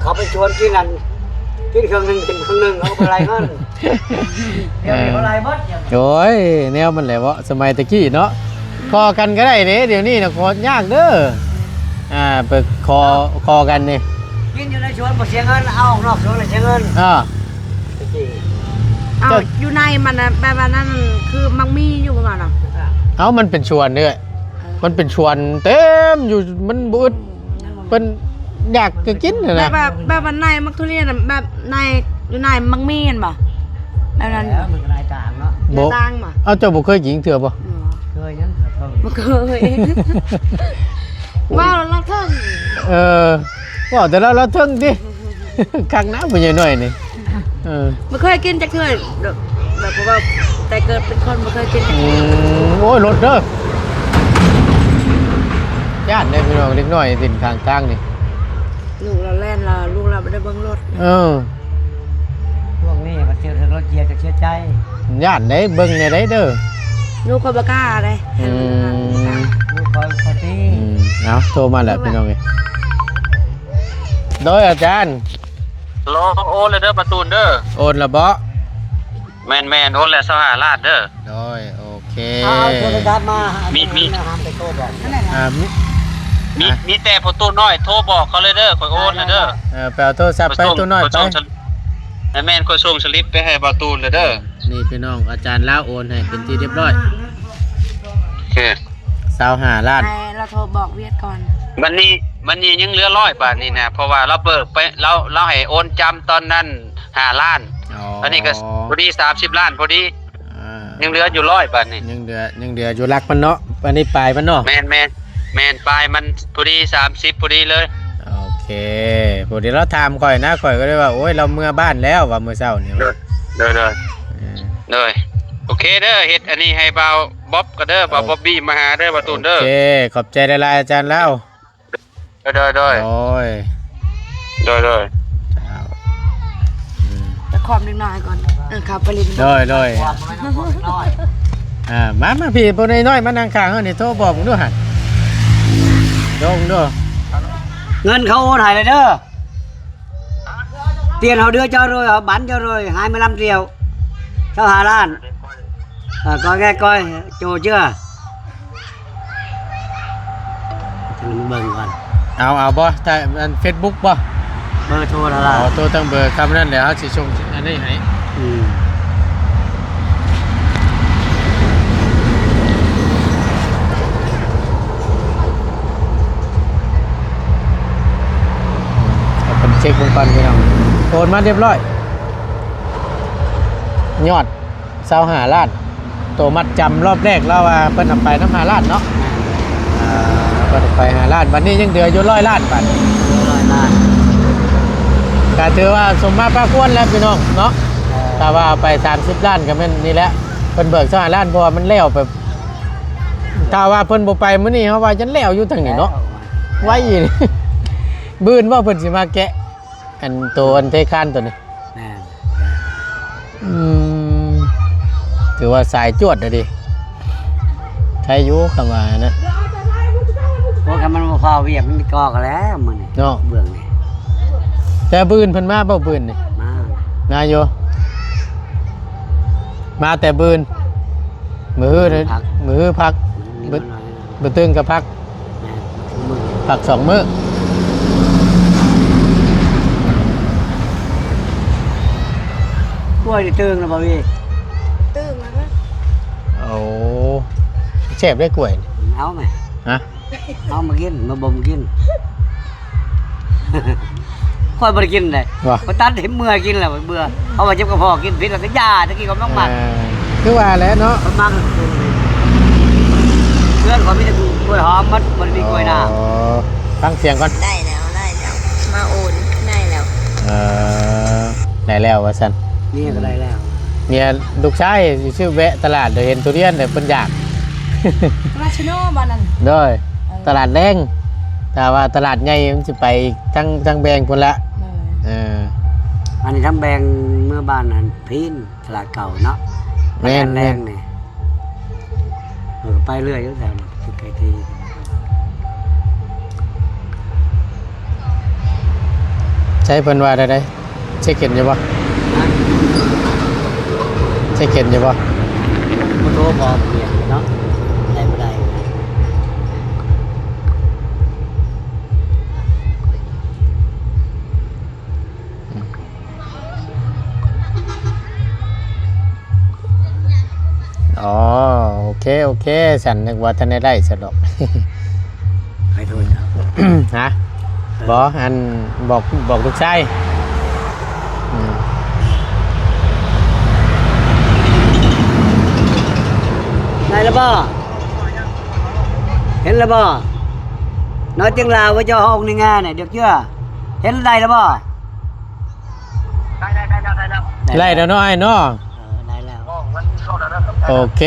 ເຂົາໄປຊວນກິນນັ້ນ ກິນເຄິ່ງໜຶ່ງ ກິນເຄິ່ງໜຶ່ງ ເຂົາກໍບໍ່ໄລ່ເງິນ ດຽວນີ້ເຂົາໄລ່ໝົດ ໂອ້ຍ ແນວມັນແຫຼະເວາະ ສະໄໝແຕ່ກີ້ເນາະ ຂໍກັນກໍໄດ້ເດ້ ດຽວນີ້ນະຂໍຍາກເດີ ອ່າ ໄປຂໍ ຂໍກັນນີ້ ກິນຢູ່ໃນສວນບໍ່ເສຍເງິນ ເອົາອອກນອກສວນແລ້ວເສຍເງິນ ອ່າ ແຕ່ກີ້ ເອົາ ເຈົ້າ ຢູ່ໃນມັນນະ ແບບວ່ານັ້ນ ຄືມັກມີຢູ່ປະມານນະ ເອົາ ມັນເປັນສວນເດ້ ເອີ ມັນເປັນສວນເຕັມຢູ່ ມັນບໍ່ອຶດ ເພິ່ນຢາກກໍກິນຫັ້ນ ແບ ນະ ບວ່າ ແບບວ່າໃນໝາກທຸລຽນນະ ແບບໃນ ຢູ່ໃນມັກມີຫັ້ນບໍ່? ແບບນັ້ນ ເອີ ມັນກໍໃນຕ່າງເນາະ ບໍ່ ຕ່າງບໍ່? ເອົາ ເຈົ້າບໍ່ເຄີຍກິນເທື່ອບໍ່? ບໍ່ເຄີຍຫຍັງ ບໍ່ເຄີຍ ເວົ້າລາວເທິງ ເອີ ເວົ້າແຕ່ລາວ ລາວເທິງຕິ ຄັກນະ ຜູ້ໃຫຍ່ນ້ອຍນີ້ ເອີ ບໍ່ເຄີຍກິນຈັກເທື່ອ ແບບ ແບບ ເພາະວ່າແຕ່ເກີດເປັນຄົນບໍ່ເຄີຍກິນຈັກເທື່ອ ອືມ ໂອ້ຍ ລົດເດີ ຢ້ານເດ້ພີ່ນ້ອງ ເດັກນ້ອຍຫຼິ້ນຂ້າງທາງນີ້ ລູກລາວແລ່ນລາວ ລູກລາວບໍ່ໄດ້ເບິ່ງລົດ ເອີ ພວກນີ້ມັນເຈີເຖິງລົດຢຽບຈະເສຍໃຈ ຢ້ານໄດ໋ ເບິ່ງແນວໃດເດີ ລູກຂ້ອຍບໍ່ກ້າເດ້ ອືມ ລູກຂ້ອຍບໍ່ຕີ ອືມ ເອົາ ໂທມາແລ້ວພີ່ນ້ອງເອີຍ ໂດຍອາຈານ ໂລ ໂອນແລ້ວເດີປະຕູນເດີ ໂອນແລ້ວເບາະ? ແມ່ນໆ ໂອນແລ້ວຊາວຫ້າລ້ານເດີ ໂດຍ ໂອເຄ ເອົາໂທລະສັບມາ ມີ ມີ ຫ້າມໄປໂທບອກ ອ່າ ມີ ມີ ມີແຕ່ພໍ່ຕູ້ນ້ອຍໂທບອກເຂົາເລີຍເດີ ຂ້ອຍໂອນແລ້ວເດີ. ເອີ ໄປເອົາໂທລະສັບໄປຕູ້ນ້ອຍໄປ. ແມ່ນ ຂ້ອຍສົ່ງສະລິບໄປໃຫ້ບ່າວຕູນແລ້ວເດີ. ນີ້ພີ່ນ້ອງ ອາຈານລາວໂອນໃຫ້ເປັນທີ່ຮຽບຮ້ອຍ ໂອເຄ ຊາວຫ້າລ້ານ. ໃຫ້ລາວໂທບອກວຽດກ່ອນ. ບັດນີ້ ບັດນີ້ຍັງເຫຼືອຮ້ອຍບາດນີ້ນະ ເພາະວ່າລາວເບີກໄປ ລາວ ລາວໃຫ້ໂອນຈຳຕອນນັ້ນຫ້າລ້ານ. ອໍ ອັນນີ້ກໍພໍດີສາມສິບລ້ານພໍດີ. ອ່າ ຍັງເຫຼືອຢູ່ຮ້ອຍບາດນີ້ ຍັງເຫຼືອ ຍັງເຫຼືອຢູ່ຫຼັກມັນເນາະ ອັນນີ້ປາຍມັນເນາະ. ແມ່ນໆ ແມ່ນ ປາຍມັນພໍດີສາມສິບພໍດີເລີຍ. ໂອເຄ ພໍດີລາວຖາມຂ້ອຍນະ ຂ້ອຍກໍເລີຍວ່າ ໂອ້ຍ ລາວເມືອບ້ານແລ້ວວ່າມື້ເຊົ້ານີ້. ໂດຍ ໂດຍ ໂດຍ ເອີ ໂດຍ ໂອເຄເດີ ເຮັດອັນນີ້ໃຫ້ບ່າວບ໊ອບກໍເດີ ບ່າວບ໊ອບບີມາຫາເດີ ບ່າວຕູນເດີ. ໂອເຄ ຂອບໃຈຫຼາຍໆ ອາຈານລາວ. ໂດຍ ໂດຍ ໂດຍ ໂດຍ ໂດຍ ເຈົ້າ ອືມ ໄປຄອມເດັກນ້ອຍກ່ອນ ເອີ ເຂົ້າໄປຫຼິ້ນ. ໂດຍ ໂດຍ ອ່າ ມາ ມາພີ່ ຜູ້ນ້ອຍໆ ມານັ່ງຂ້າງເຮົານີ້ ໂທບອກເບິ່ງດູຫັ້ນ ໂທເບິ່ງດູ. ເງິນເຂົາໂອນໃຫ້ແລ້ວເດີ ປ່ຽນເອົາເດືອເຈົ້າໂດຍ ເອົາບັນເຈົ້າໂດຍ ໃຫ້ມາລຳດຽວ ຊາວຫ້າລ້ານ. ເອີ ກອຍແກກອຍ ໂຈເຈືອ ເບິ່ງກ່ອນ. ເອົາ ເອົາບໍ່ ແຕ່ອັນເຟສບຸກບໍ່? ເບີໂທລະລະ ອໍ ໂທທາງເບີຄຳນັ້ນແຫຼະ ເຮົາຊິສົ່ງອັນນີ້ໃຫ້. ອືມ ເອົາເພິ່ນເຊັກເບິ່ງກ່ອນພີ່ນ້ອງ ໂອນມາຮຽບຮ້ອຍ ຍອດ ຊາວຫ້າລ້ານ ໂຕມັດຈຳລອບແລກລາວວ່າເພິ່ນເອົາໄປນຳຫ້າລ້ານເນາະ. ອ່າ ເພິ່ນເອົາໄປຫ້າລ້ານ ບັດນີ້ຍັງເຫຼືອຢູ່ຮ້ອຍລ້ານບາດນີ້ ຮ້ອຍລ້ານ ກໍຖືວ່າສົມມາພາຄວນແລ້ວພີ່ນ້ອງເນາະ. ຖ້າວ່າເອົາໄປສາມສິບລ້ານກໍແມ່ນນີ້ແຫຼະ ເພິ່ນເບີກຊາວຫ້າລ້ານ ເພາະວ່າມັນແລ້ວໄປ ຖ້າວ່າເພິ່ນບໍ່ໄປມື້ນີ້ ເຮົາວ່າຍັງແລ້ວຢູ່ທາງນີ້ເນາະ ໄວອີ່ຫຼີ. ມື້ອື່ນບໍ່ເພິ່ນຊິມາແກະ ອັນໂຕອັນເທຄານໂຕນີ້ ແມ່ນ ອືມ ຖືວ່າສາຍຈວດເດ້ ໄທຢູ່ຄຳວ່ານັ້ນ. ໂອ້ ຄັນມັນບໍ່ຟ້າວວຽກ ມັນກໍກະແລ້ວມື້ນີ້ເນາະ ເບື້ອງນີ້. ແຕ່ມື້ອື່ນເພິ່ນມາບໍ່ ມື້ອື່ນນີ້? ມາ ມາຢູ່ ມາແຕ່ມື້ອື່ນ ມື້ຮື ມື້ຮືພັກ ມື້ຮືພັກ ມື້ນີ້ ບ- ມາໜ້ອຍ ບ- ບ- ບ- ຕື່ນກໍພັກ ແມ່ນ ມື້ ພັກສອງມື້. ກ້ວຍນີ້ຕຶງແລ້ວບໍ່ວີ? ຕຶງແລ້ວນະ. ໂອ້ ແຊບເດ້ກ້ວຍ. ເອົາແມະ ຮະ? ເອົາມາກິນ ມາບົ່ມກິນ. ຂ້ອຍບໍ່ໄດ້ກິນເດ້ ບໍ່ ຂ້ອຍຕັດຖິ້ມເມື່ອກິນແລ້ວ ເບື່ອ ເພາະວ່າເຈັບກະເພາະ ກິນຜິດແລ້ວກໍຢ່າ. ແຕ່ກີ້ກໍມັກໝັກ ເອີ ຄືວ່າແຫຼະເນາະ ມັນມັກ. ເພື່ອນຂ້ອຍມີແຕ່ກ້ວຍຫອມໝົດ ບໍ່ໄດ້ມີກ້ວຍນາ. ອໍ ຟັງສຽງກ່ອນ. ໄດ້ແລ້ວ ໄດ້ແລ້ວ ມາໂອນ ໄດ້ແລ້ວ. ເອີ ໄດ້ແລ້ວວ່າຊັ້ນ ເມຍກໍໄດ້ແລ້ວ. ເມຍ ລູກຊາຍຊິຊື້ແວະຕະຫຼາດ ດຽວເຫັນທຸລຽນ ດຽວເພິ່ນຢາກ. ຕະຫຼາດຊະໂນບໍ່ນັ້ນ? ໂດຍ ເອີ ຕະຫຼາດແລງ ຖ້າວ່າຕະຫຼາດໃຫຍ່ມັນຊິໄປທາງ ທາງແບງພຸ້ນລະ. ໂດຍ ເອີ ອັນນີ້ທາງແບງເມືອບ້ານຫັ້ນພີນ ຕະຫຼາດເກົ່າເນາະ. ແມ່ນ ຕະຫຼາດແລງນີ້ ເອີ ໄປເລື້ອຍຢູ່ແຖວນີ້ ໄກທີ່. ໃຊ້ເພິ່ນວ່າແນວໃດ? ເຊັກເຫັນຢູ່ບໍ່? ຮະ? ເຊັກເຫັນຢູ່ບໍ່? ບໍ່ໂທບອກເນາະ ໄດ້ບໍ່ໄດ້. ອໍ ໂອເຄ ໂອເຄ ສັນນຶກວ່າທັນໄດ້ໄລຟ໌ສົດດອກ. ໃຜໂທຫາ? ຮະ? ເອີ ບໍ່ ອັນ ບອກ ບອກລູກຊາຍ. ອືມ ໄດ້ແລ້ວບໍ່? ເຫັນແລ້ວບໍ່? ນ້ອຍຈຶ່ງລາວວ່າເຈົ້າຮອງນີ້ງານເດັກເຈື່ອ ເຫັນໄດ້ແລ້ວບໍ່? ໄດ້ ໄດ້ ໄດ້ແລ້ວ ໄດ້ແລ້ວ ໄດ້ແລ້ວເນາະອ້າຍເນາະ. ເອີ ໄດ້ແລ້ວ ໂອເຄ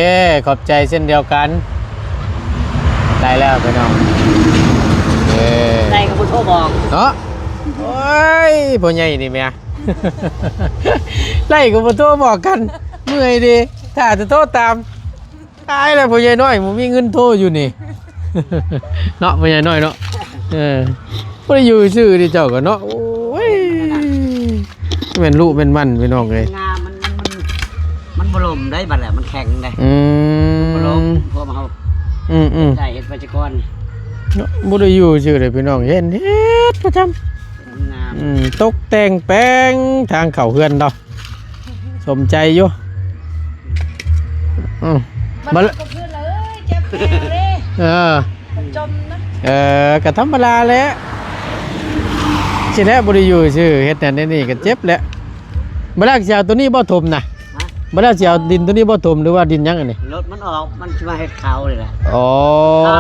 ຂອບໃຈເຊັ່ນດຽວກັນ. ໄດ້ແລ້ວພີ່ນ້ອງ ເອີ ໄດ້ກໍບໍ່ໂທບອກເນາະ. ໂອ້ຍ ພໍ່ໃຫຍ່ນີ້ແໝ່ ໄດ້ກໍບໍ່ໂທບອກກັນ ເມື່ອຍເດ້ ຖ້າຈະໂທຕາມ. ຕາຍແລ້ວ ພໍ່ໃຫຍ່ນ້ອຍບໍ່ມີເງິນໂທຢູ່ນີ້ ເນາະ ພໍ່ໃຫຍ່ນ້ອຍເນາະ. ເອີ ບໍ່ໄດ້ຢູ່ຊື່ເດ້ເຈົ້າກໍເນາະ. ໂອ້ຍ ແມ່ນລູກແມ່ນໝັ້ນພີ່ນ້ອງເອີຍ. ງາມັນ ມັນ ມັນ ມັນບໍ່ລົມໄດ້ ບັດແລ້ວມັນແຂງໄດ໋. ອືມ ບໍ່ລົມ ພວກເຮົາ ອືມໆ ໄດ້ເຮັດໄປສະກ່ອນ. ເນາະ ບໍ່ໄດ້ຢູ່ຊື່ເດ້ພີ່ນ້ອງ ເຫັນເຮັດປະຈຳ ງາມ ອືມ ຕົກແຕ່ງແປງທາງເຂົ້າເຮືອນດອກ ສົມໃຈຢູ່ ອືມ ມາ ມາແລ້ວ ເອີ ເອີ ຈົມນະ ເອີ ກໍທຳມະດາແຫຼະ ຊິແຫຼະ ບໍ່ໄດ້ຢູ່ຊື່ ເຮັດນັ້ນເຮັດນີ້ກໍເຈັບແຫຼະ ມາແລ້ວຊິເອົາໂຕນີ້ບໍ່ຖົມນະ? ຮະ? ບໍ່ແລ້ວຊິເອົາດິນໂຕນີ້ບໍ່ຖົມ ຫຼືວ່າດິນຫຍັງອັນນີ້? ລົດມັນອອກ ມັນຊິມາເຮັດເຂົານີ້ແຫຼະ ອໍ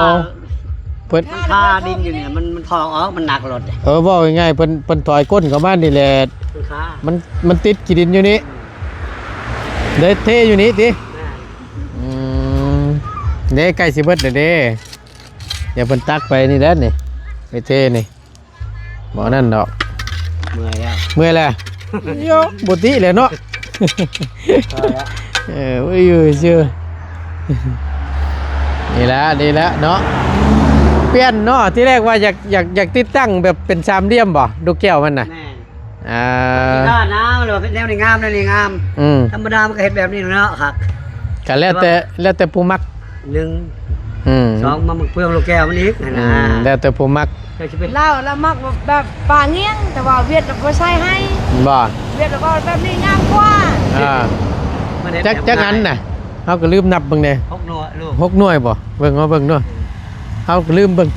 ເພິ່ນ ມັນຄາດິນຢູ່ນີ້ ມັນ ມັນຖອກອອກ ມັນໜັກລົດ ເອີ ເວົ້າງ່າຍໆ ເພິ່ນ ເພິ່ນຖອຍກົ້ນເຂົ້າມານີ້ແຫຼະ ມັນຄາ ມັນ ມັນຕິດຂີ້ດິນຢູ່ນີ້ ອືມ ໄດ້ເທຢູ່ນີ້ຕິ ແມ່ນ ອືມ ເດ້ ໃກ້ຊິເບິດແລ້ວເດ້ ດຽວເພິ່ນຕັກໄປນີ້ແຫຼະນີ້ ໄປເທນີ້ ບໍ່ນັ້ນດອກ ເມື່ອຍແລ້ວ ເມື່ອຍແລ້ວ ໂຍ ບໍ່ຕິແຫຼະເນາະ ພໍແລ້ວ ເອີ ຢູ່ຊື່ ນີ້ແຫຼະ ນີ້ແຫຼະເນາະ ປ່ຽນເນາະ ທີແລກວ່າຢາກ ຢາກ ຢາກຕິດຕັ້ງແບບເປັນສາມຫຼ່ຽມບໍ່ ລູກແກ້ວມັນນະ ແມ່ນ ອ່າ ທີ່ໜ້າໜາວ ຫຼືວ່າເປັນແນວນີ້ງາມ ແນວນີ້ງາມ ອືມ ທຳມະດາມັນກໍເຮັດແບບນີ້ເນາະ ຄັກ ກໍແລ້ວແຕ່ ແລ້ວແຕ່ຜູ້ມັກ ໜຶ່ງ ອືມ ສອງ ມາໝາກເຟືອງລູກແກ້ວມັນອີກຫັ້ນນະ ອືມ ແລ້ວແຕ່ຜູ້ມັກ ເຈົ້າຊິເປັນ ລາວ ລາວມັກແບບ ແບບປາງຽງ ແຕ່ວ່າຫວຽດລາວບໍ່ໃສ່ໃຫ້ ບໍ່ ຫວຽດລາວເວົ້າແບບນີ້ງາມກວ່າ ອ່າ ມັນເຮັດ ຈັກ ແບບ ຈັກອັນນະ ເຮົາກໍລືມນັບເບິ່ງແດ່ ຫົກໜ່ວຍລູກ ຫົກໜ່ວຍບໍ່ ເບິ່ງ ເຮົາເບິ່ງເນາະ ເຮົາກໍລືມເບິ່ງ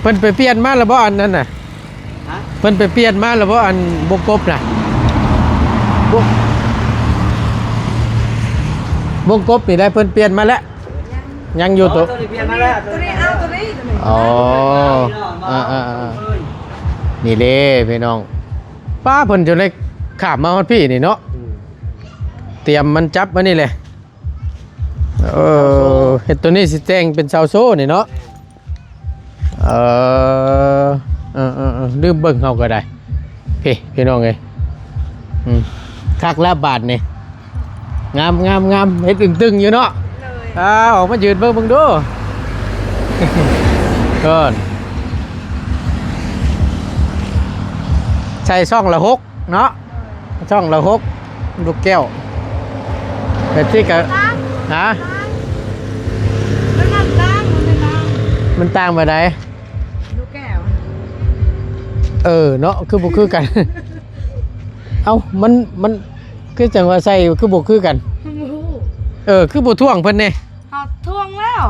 ເພິ່ນໄປປ່ຽນມາແລ້ວບໍ່ ອັນນັ້ນນະ? ຮະ? ເພິ່ນໄປປ່ຽນມາແລ້ວບໍ່ ອັນວົງກົບນະ? ວົງ ວົງກົບນີ້ໄດ້ເພິ່ນປ່ຽນມາແລ້ວ? ຍັງ ຍັງຢູ່ໂຕ ໂຕນີ້ປ່ຽນມາແລ້ວ ໂຕນີ້ເອົາໂຕນີ້ ອໍ ອ່າໆໆ ນີ້ເດ້ພີ່ນ້ອງ ປ້າ ເພິ່ນຈົນໄດ້ຂ້າມມາຮອດພີ້ນີ້ເນາະ ອືມ ຕຽມມັນຈັບມານີ້ແຫຼະ ເອີ ເສົາໂສ້ ເຮັດໂຕນີ້ຊິແຕ່ງເປັນເສົາໂສ້ນີ້ເນາະ ເອີ ເອີໆໆ ລືມເບິ່ງເຮົາກໍໄດ້ ເພ ພີ່ນ້ອງເອີຍ ອືມ ຄັກແລ້ວບາດນີ້ ງາມໆໆ ເຮັດຕຶງໆຢູ່ເນາະ ໂດຍ ອ່າ ອອກມາຢືນເບິ່ງເບິ່ງດູ ເອີ ໃສ່ຊ່ອງລະຫົກ ເນາະ ຊ່ອງລະຫົກ ລູກແກ້ວ ແບບທີ່ກະ ຕ່າງ ຮະ ມັນຕ່າງ ມັນຕ່າງ ມັນຕ່າງແບບໃດ? ລູກແກ້ວ ເອີ ເນາະ ຄືບໍ່ຄືກັນ ເອົ້າ ມັນ ມັນຄືຈັ່ງວ່າໃສ່ຄືບໍ່ຄືກັນ ບໍ່ຮູ້ ເອີ ຄືບໍ່ທ້ວງເພິ່ນແດ່? ເຮົາທ້ວງແລ້ວ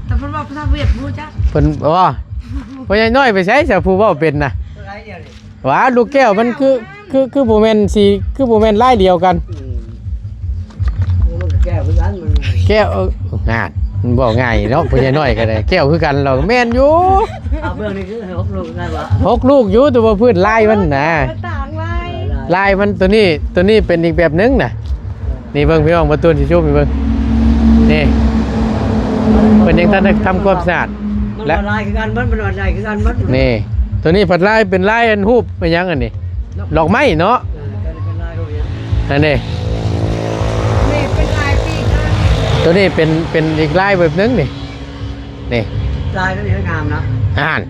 ແຕ່ເພິ່ນເວົ້າພາສາຫວຽດບໍ່ຮູ້ຈັກ ເພິ່ນ ບໍ່ ພໍ່ໃຫຍ່ນ້ອຍໄປໃສຊະ ຜູ້ເວົ້າເປັນນະ? ຫວາ ລູກແກ້ວມັນຄື ຄື ຄືບໍ່ແມ່ນສີ ຄືບໍ່ແມ່ນລາຍດຽວກັນ ອືມ ມັນແກ້ວຄືກັນ ມັນ ແກ້ວ ເອີ ງານ ມັນເວົ້າງ່າຍເນາະ ພໍ່ໃຫຍ່ນ້ອຍກໍໄດ້ ແກ້ວຄືກັນ ລາວແມ່ນຢູ່ ເອົາເບິ່ງນີ້ຄືຫົກລູກຄືກັນຫວາ? ຫົກລູກຢູ່ ແຕ່ວ່າພື້ນລາຍມັນນະ ມັນຕ່າງລາຍ ລາຍມັນ ໂຕນີ້ ໂຕນີ້ເປັນອີກແບບໜຶ່ງນະ ນີ້ເບິ່ງ ພີ່ນ້ອງ ປະຕູນຊິຊຸມໃຫ້ເບິ່ງ ນີ້ ເພິ່ນຍັງທັນໄດ້ທຳຄວາມສະອາດ ມັນ ແລະ ລາຍຄືກັນໝົດ ມັນລາຍຄືກັນໝົດ ນີ້ ໂຕນີ້ພັດລາຍເປັນລາຍອັນຮູບອີຫຍັງອັນນີ້ ດອກໄມ້ເນາະ ເອີ ເປັນລາຍຮູບອີຫຍັງ ອັນນີ້ ນີ້ເປັນລາຍປີກ ໂຕນີ້ເປັນ ເປັນອີກລາຍແບບໜຶ່ງນີ້ ນີ້ ລາຍໂຕນີ້ງາມນະ ຫັ້ນ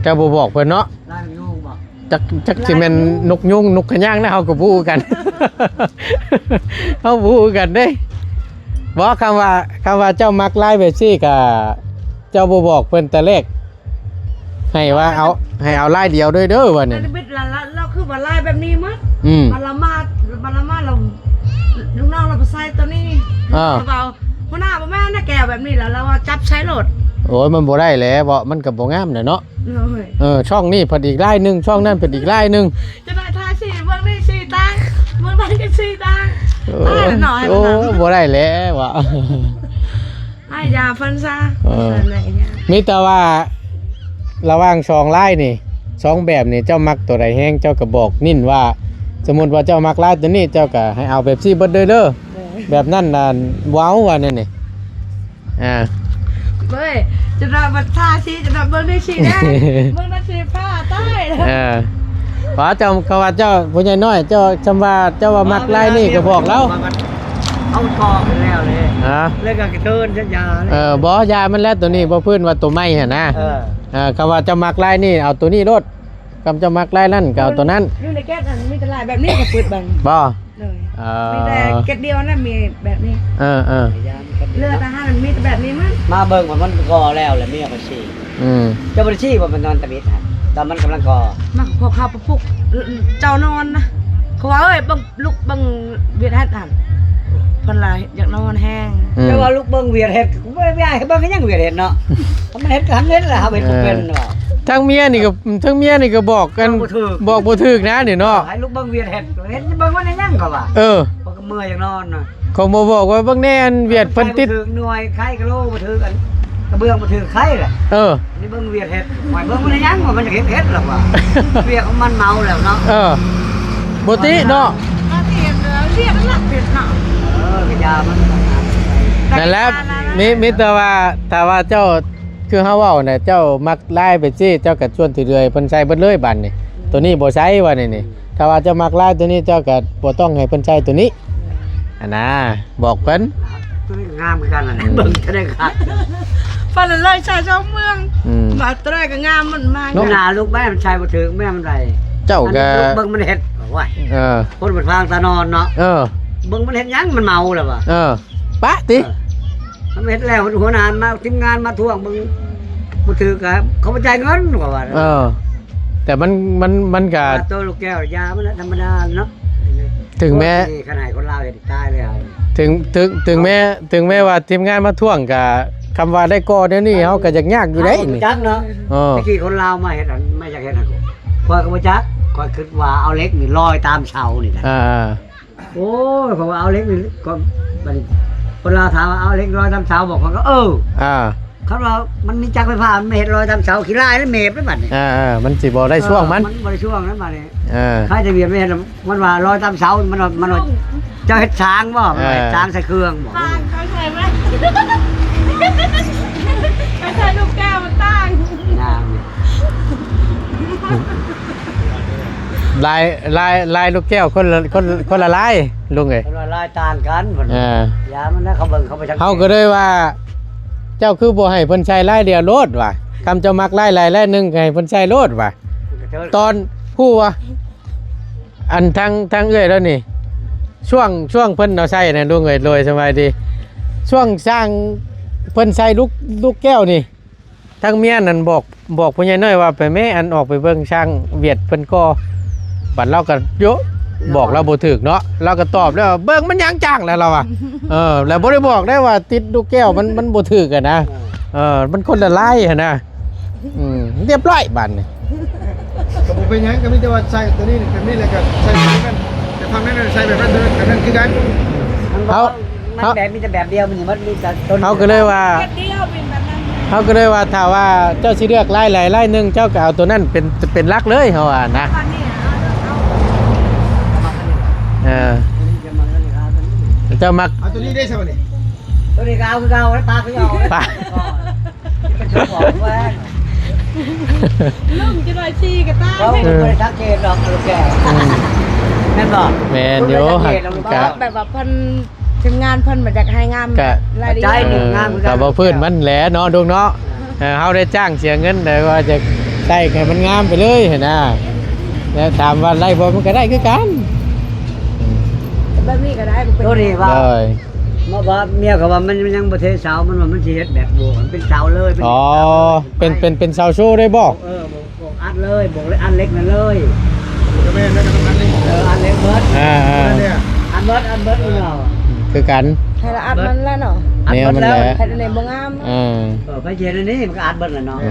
ເຈົ້າບໍ່ບອກເພິ່ນເນາະ ລາຍນກຍູງບໍ? ຈັກ ຈັກຊິແມ່ນນົກຍູງ ນົກຂະຍາງນະ ເຮົາກໍບໍ່ຮູ້ຄືກັນ ເຮົາບໍ່ຮູ້ຄືກັນເດ້ ບໍ່ ຄຳວ່າ ຄຳວ່າເຈົ້າມັກລາຍແບບຊີ້ກະ ເຈົ້າບໍ່ບອກເພິ່ນແຕ່ແລກ ໃຫ້ວ່າເອົາ ໃຫ້ເອົາລາຍດຽວເດີ ເດີວ່ານີ້ ລາວ ລາວຄືວ່າລາຍແບບນີ້ໝົດ ອືມ ບັດລະມາ ບັດລະມາລາວ ລູກນ້ອງລາວໄປໃສ່ໂຕນີ້ ເອີ ລາວເວົ້າ ຫົວໜ້າ ບໍ່ແມ່ນນະ ແກ້ວແບບນີ້ລະ ລາວວ່າຈັບໃສ່ໂລດ ໂອ້ຍ ມັນບໍ່ໄດ້ແຫຼະ ເພາະມັນກໍບໍ່ງາມແຫຼະເນາະ ໂດຍ ເອີ ຊ່ອງນີ້ເພິ່ນອີກລາຍໜຶ່ງ ຊ່ອງນັ້ນເພິ່ນອີກລາຍໜຶ່ງ ຈະໄດ້ທາສີ ເບິ່ງນີ້ສີຕ່າງ ເບິ່ງນັ້ນກໍສີຕ່າງ ເອີ ຕາຍແລ້ວເນາະ ໂອ້ ບໍ່ໄດ້ແຫຼະວ່າ ໃຫ້ຢາເພິ່ນຊະ ເອີ ມີແຕ່ວ່າລະຫວ່າງສອງລາຍນີ້ ສອງແບບນີ້ ເຈົ້າມັກໂຕໃດແຮງ ເຈົ້າກໍບອກນິ້ນວ່າ ສົມມຸດວ່າເຈົ້າມັກລາຍໂຕນີ້ ເຈົ້າກໍໃຫ້ເອົາແບບຊີ້ເບິດເດີ ເດີ ແບບນັ້ນນະ ເວົ້າວ່າແນວນີ້ ອ່າ ເວີຍ ຈະໄດ້ບັດທ່າຊີ້ ຈະໄດ້ເບິ່ງໄດ້ຊີ້ແດ່ ເບິ່ງໄດ້ຊີ້ພ້າຕາຍ ເອີ ວ່າເຈົ້າ ເຂົາວ່າເຈົ້າ ຜູ້ໃຫຍ່ນ້ອຍ ເຈົ້າ ຊຳວ່າເຈົ້າວ່າມັກລາຍນີ້ກໍບອກລາວ ເອົາກອກໄປແລ້ວເລີຍ ຮະ ແລ້ວກໍກະເທີນສັນຍາເລີຍ ເອີ ບໍ່ ຢ່າມັນແຫຼະ ໂຕນີ້ບໍ່ພື້ນວ່າໂຕໃໝ່ຫັ້ນນະ ເອີ ເອີ ຄຳວ່າເຈົ້າມັກລາຍນີ້ ເອົາໂຕນີ້ໂລດ ຄຳເຈົ້າມັກລາຍນັ້ນກໍເອົາໂຕນັ້ນ ຢູ່ໃນແກັດຫັ້ນມີແຕ່ລາຍແບບນີ້ ກໍເປີດເບິ່ງ ບໍ່ ໂດຍ ເອີ ມີແຕ່ເກັດດຽວນັ້ນ ມີແບບນີ້ ເອີໆ ເຫຼືອແຕ່ຫັ້ນ ມີແຕ່ແບບນີ້ມັນ ມາເບິ່ງວ່າມັນກໍແລ້ວແຫຼະ ເມຍຂ້ອຍຊີ້ ອືມ ເຈົ້າບໍ່ໄດ້ຊີ້ບໍ່ ມັນນອນຕະບິດຫັ້ນ ຕອນມັນກຳລັງກໍ່ ມາພວກເຮົາໄປປຸກ ເຈົ້ານອນນະ ເຂົາວ່າ ເອີຍ ເບິ່ງ ລຸກເບິ່ງວຽດເຮັດຫັ້ນ ເພິ່ນລະຢາກນອນແຮງ ອືມ ເຈົ້າວ່າລຸກເບິ່ງວຽດເຮັດ ເບິ່ງຫຍັງວຽດເຮັດເນາະ ມັນເຮັດກໍເຮັດແຫຼະ ເຮົາເຮັດບໍ່ເປັນ ເອີ ວ່າ ທາງເມຍນີ້ກໍ ທາງເມຍນີ້ກໍບອກກັນ ບອກບໍ່ຖືກ ບອກບໍ່ຖືກນະນີ້ເນາະ ໃຫ້ລຸກເບິ່ງວຽດເຮັດ ເຮັດເບິ່ງມັນຫຍັງກໍວ່າ ເອີ ເພິ່ນກໍເມື່ອຍຢາກນອນນະ ເຂົາບໍ່ບອກວ່າເບິ່ງແດ່ ອັນວຽດເພິ່ນຕິດ ບໍ່ຖືກໜ່ວຍ ໄຄກະໂລບໍ່ຖືກ ອັນກະເບື້ອງບໍ່ຖືກ ໄຄແຫຼະ ເອີ ນີ້ເບິ່ງວຽດເຮັດ ຂ້ອຍເບິ່ງມັນຫຍັງວ່າ ມັນຢາກເຮັດເຮັດລະວ່າ ວຽກຂອງມັນເມົາແລ້ວເນາະ ເອີ ບໍ່ຕິເນາະ ບໍ່ຕິ ວຽກນັ້ນລະເຮັດເນາະ ເອີ ກະຢ່າມັນ ນັ້ນແຫຼະ ມີ ມີແຕ່ວ່າ ຖ້າວ່າເຈົ້າ ຄືເຮົາເວົ້ານະ ເຈົ້າມັກລາຍແບບຊີ້ ເຈົ້າກະຊວນຖືເດືອຍເພິ່ນໃສ່ເບິດເລີຍບາດນີ້ ໂຕນີ້ບໍ່ໃສ່ວ່ານີ້ນີ້ ຖ້າວ່າເຈົ້າມັກລາຍໂຕນີ້ ເຈົ້າກະບໍ່ຕ້ອງໃຫ້ເພິ່ນໃສ່ໂຕນີ້ຫັ້ນນະ ບອກເພິ່ນ ໂຕນີ້ກໍງາມຄືກັນຫັ້ນແຫຼະ ເບິ່ງຈະໄດ້ຄັກ ຟັນລະເລີຍຊາວເມືອງ ອືມ ບາດໂຕໃດກໍງາມ ມັນມາ ລູກໜ້າລູກແມ່ມັນໃສ່ບໍ່ຖືກ ແມ່ມັນໄດ້ ເຈົ້າກໍ ອັນນີ້ເບິ່ງມັນເຮັດ ໂອ້ຍ ເອີ ຄົນເພິ່ນພາງຕານອນເນາະ ເອີ ເບິ່ງມັນເຮັດຫຍັງ ມັນເມົາແລ້ວວ່າ ເອີ ປະຕິ ເອີ ມັນເຮັດແລ້ວ ຫົວໜ້າມາ ທີມງານມາທວງເບິ່ງ ບໍ່ຖືກກະເຂົາບໍ່ຈ່າຍເງິນ ເຂົາວ່າ ເອີ ແຕ່ມັນ ມັນ ມັນກະ ໂຕລູກແກ້ວຢາມັນທຳມະດາເນາະ ເຖິງແມ້ ໂອ້ຍ ຄັນໃຫ້ຄົນລາວເຮັດຕາຍແລ້ວ ເຖິງ ເຖິງ ເຖິງແມ້ ເອົາ ເຖິງແມ້ວ່າທີມງານມາທວງກະ ຄຳວ່າໄດ້ກໍ່ແນວນີ້ ເຮົາກະຢາກຍາກຢູ່ເດ້ນີ້ ເຮົາບໍ່ຈັກເນາະ ເອີ ແຕ່ກີ້ຄົນລາວມາເຮັດ ມາຢາກເຮັດຫັ້ນ ຂ້ອຍກໍບໍ່ຈັກ ຂ້ອຍຄິດວ່າເອົາເຫຼັກນີ້ລອຍຕາມເສົານີ້ນະ ອ່າ ໂອ້ຍ ເຂົາວ່າເອົາເຫຼັກນີ້ ກໍບັດນີ້ ເວລາຖາມວ່າເອົາເຫຼັກລອຍຕາມເສົາບໍ່ ຂ້ອຍກໍ ເອີ ອ່າ ຄັນວ່າມັນມີຈັກໄຟຟ້າ ມັນມາເຮັດລອຍຕາມເສົາ ຂີ້ລາຍແລ້ວເມບແລ້ວບັດນີ້ ອ່າໆ ມັນຊິບໍ່ໄດ້ຊ່ວງມັນ ເອີ ມັນບໍ່ໄດ້ຊ່ວງແລ້ວບັດນີ້ ເອີ ໃຜຈະວຽດແມ່ນ ມັນວ່າລອຍຕາມເສົາ ມັນວ່າ ມັນວ່າ ເຈົ້າເຮັດສາງບໍ່ ມັນວ່າ ເອີ ເຮັດສາງໃສ່ເຄື່ອງບໍ່ ຕ່າງ ເຂົາໃສ່ໄວ້ ເຂົາໃສ່ລູກແກ້ວມັນຕ່າງ ລາຍ ລາຍ ລາຍລູກແກ້ວຄົນລະ ຄົນ ຄົນລະລາຍ ລຸງເອີຍ ເພິ່ນວ່າລາຍຕ່າງກັນເພິ່ນ ເອີ ຢ່າມັນນະ ເຂົາເບິ່ງເຂົາບໍ່ສັງເກດ ເຮົາກໍເລີຍວ່າ ເຈົ້າຄືບໍ່ໃຫ້ເພິ່ນໃສ່ລາຍດຽວໂລດວ່າ ຄຳເຈົ້າມັກລາຍໃດລາຍໜຶ່ງກໍໃຫ້ເພິ່ນໃສ່ໂລດວ່າ ຕອນຮູ້ວ່າ ອັນທາງ ທາງເອື້ອຍລາວນີ້ ຊ່ວງ ຊ່ວງເພິ່ນເອົາໃສ່ນະ ລຸງເອີຍ ໂດຍສະບາຍດີ ຊ່ວງຊ່າງເພິ່ນໃສ່ລູກ ລູກແກ້ວນີ້ ທາງເມຍນັ້ນບອກ ບອກຜູ້ໃຫຍ່ນ້ອຍວ່າ ໄປແມ້ ອັນອອກໄປເບິ່ງຊ່າງຫວຽດເພິ່ນກໍ່ ບັດລາວກໍໂຍະ ບອກລາວບໍ່ຖືກເນາະ ລາວກໍຕອບແລ້ວວ່າ ເບິ່ງມັນຫຍັງຈ້າງແລ້ວລາວວ່າ ເອີ ແລ້ວບໍ່ໄດ້ບອກໄດ້ວ່າຕິດລູກແກ້ວ ມັນ ມັນບໍ່ຖືກຫັ້ນນະ ເອີ ມັນຄົນລະລາຍຫັ້ນນະ ອືມ ຮຽບຮ້ອຍບາດນີ້ ກໍບໍ່ເປັນຫຍັງ ກໍມີແຕ່ວ່າໃສ່ຕົວນີ້ແບບນີ້ ແລ້ວກໍໃສ່ແບບນັ້ນ ແຕ່ຝັ່ງນັ້ນໃສ່ແບບນັ້ນ ແບບນັ້ນຄືກັນ ເຮົາ ມັນແບບ ມີແຕ່ແບບດຽວ ມັນມີແຕ່ຕົວນີ້ ເຮົາກໍເລີຍວ່າ ເຮົາກໍເລີຍວ່າ ຖ້າວ່າເຈົ້າຊິເລືອກລາຍໃດລາຍໜຶ່ງ ເຈົ້າກໍເອົາຕົວນັ້ນເປັນ ເປັນຫຼັກເລີຍ ເຮົາວ່ານະ ເອີ ເຈົ້າມັກ ເອົາຕົວນີ້ໄດ້ຊະບັດນີ້ ຕົວນີ້ກໍເອົາຄືເກົ່າ ປາກຄືເກົ່າ ປາກ ເປັນເຈົ້າຂອງແວ່ນ ລຸງຈະໜ້ອຍຊີ້ກໍຕາຍ ເຂົາບໍ່ໄດ້ສັງເກດດອກ ລູກແກ້ວ ອືມ ແມ່ນບໍ່? ແມ່ນຢູ່ ເຂົາບໍ່ໄດ້ສັງເກດດອກ ກະ ແບບວ່າເພິ່ນ ທີມງານເພິ່ນບໍ່ຢາກໃຫ້ງາມ ກະ ລາຍດຽວ ໃຊ້ ເອີ ງາມຄືກັນ ກະບໍ່ພື້ນມັນແຫຼະເນາະ ລຸງເນາະ ເອີ ເຮົາໄດ້ຈ້າງເສຍເງິນ ແຕ່ວ່າຈະໃສ່ໃຫ້ມັນງາມໄປເລີຍຫັ້ນນະ ແລ້ວຖາມວ່າໄດ້ບໍ່? ມັນກໍໄດ້ຄືກັນ ແບບນີ້ກໍໄດ້ ບໍ່ເປັນ ໂຕນີ້ວ່າ ໂດຍ ມາວ່າເມຍເຂົາວ່າມັນ ມັນຍັງບໍ່ເທເສົາ ມັນວ່າມັນຊິເຮັດແບບໂບກ ມັນເປັນເສົາເລີຍ ເປັນ ອໍ ເປັນ ເປັນ ເປັນເສົາໂຊໄດ້ບໍ່? ເອີ ໂບກ ໂບກອັດເລີຍ ໂບກເລີຍ ອັດເຫຼັກນັ້ນເລີຍ ກໍແມ່ນແລ້ວ ກໍຕ້ອງອັດເຫຼັກ ເອີ ອັດເຫຼັກເບິດ ອ່າ ອັດເບິດ ອັດເບິດ ເອີ ຄືກັນ ໃຫ້ລະອັດມັນແຫຼະເນາະ ອັດເບິດແລ້ວ ແນວມັນແຫຼະ ເຮັດອັນນີ້ບໍ່ງາມ ອ່າ ເອີ ໃຜຊິເຮັດອັນນີ້ ມັນກໍອັດເບິດແຫຼະເນາະ ເອີ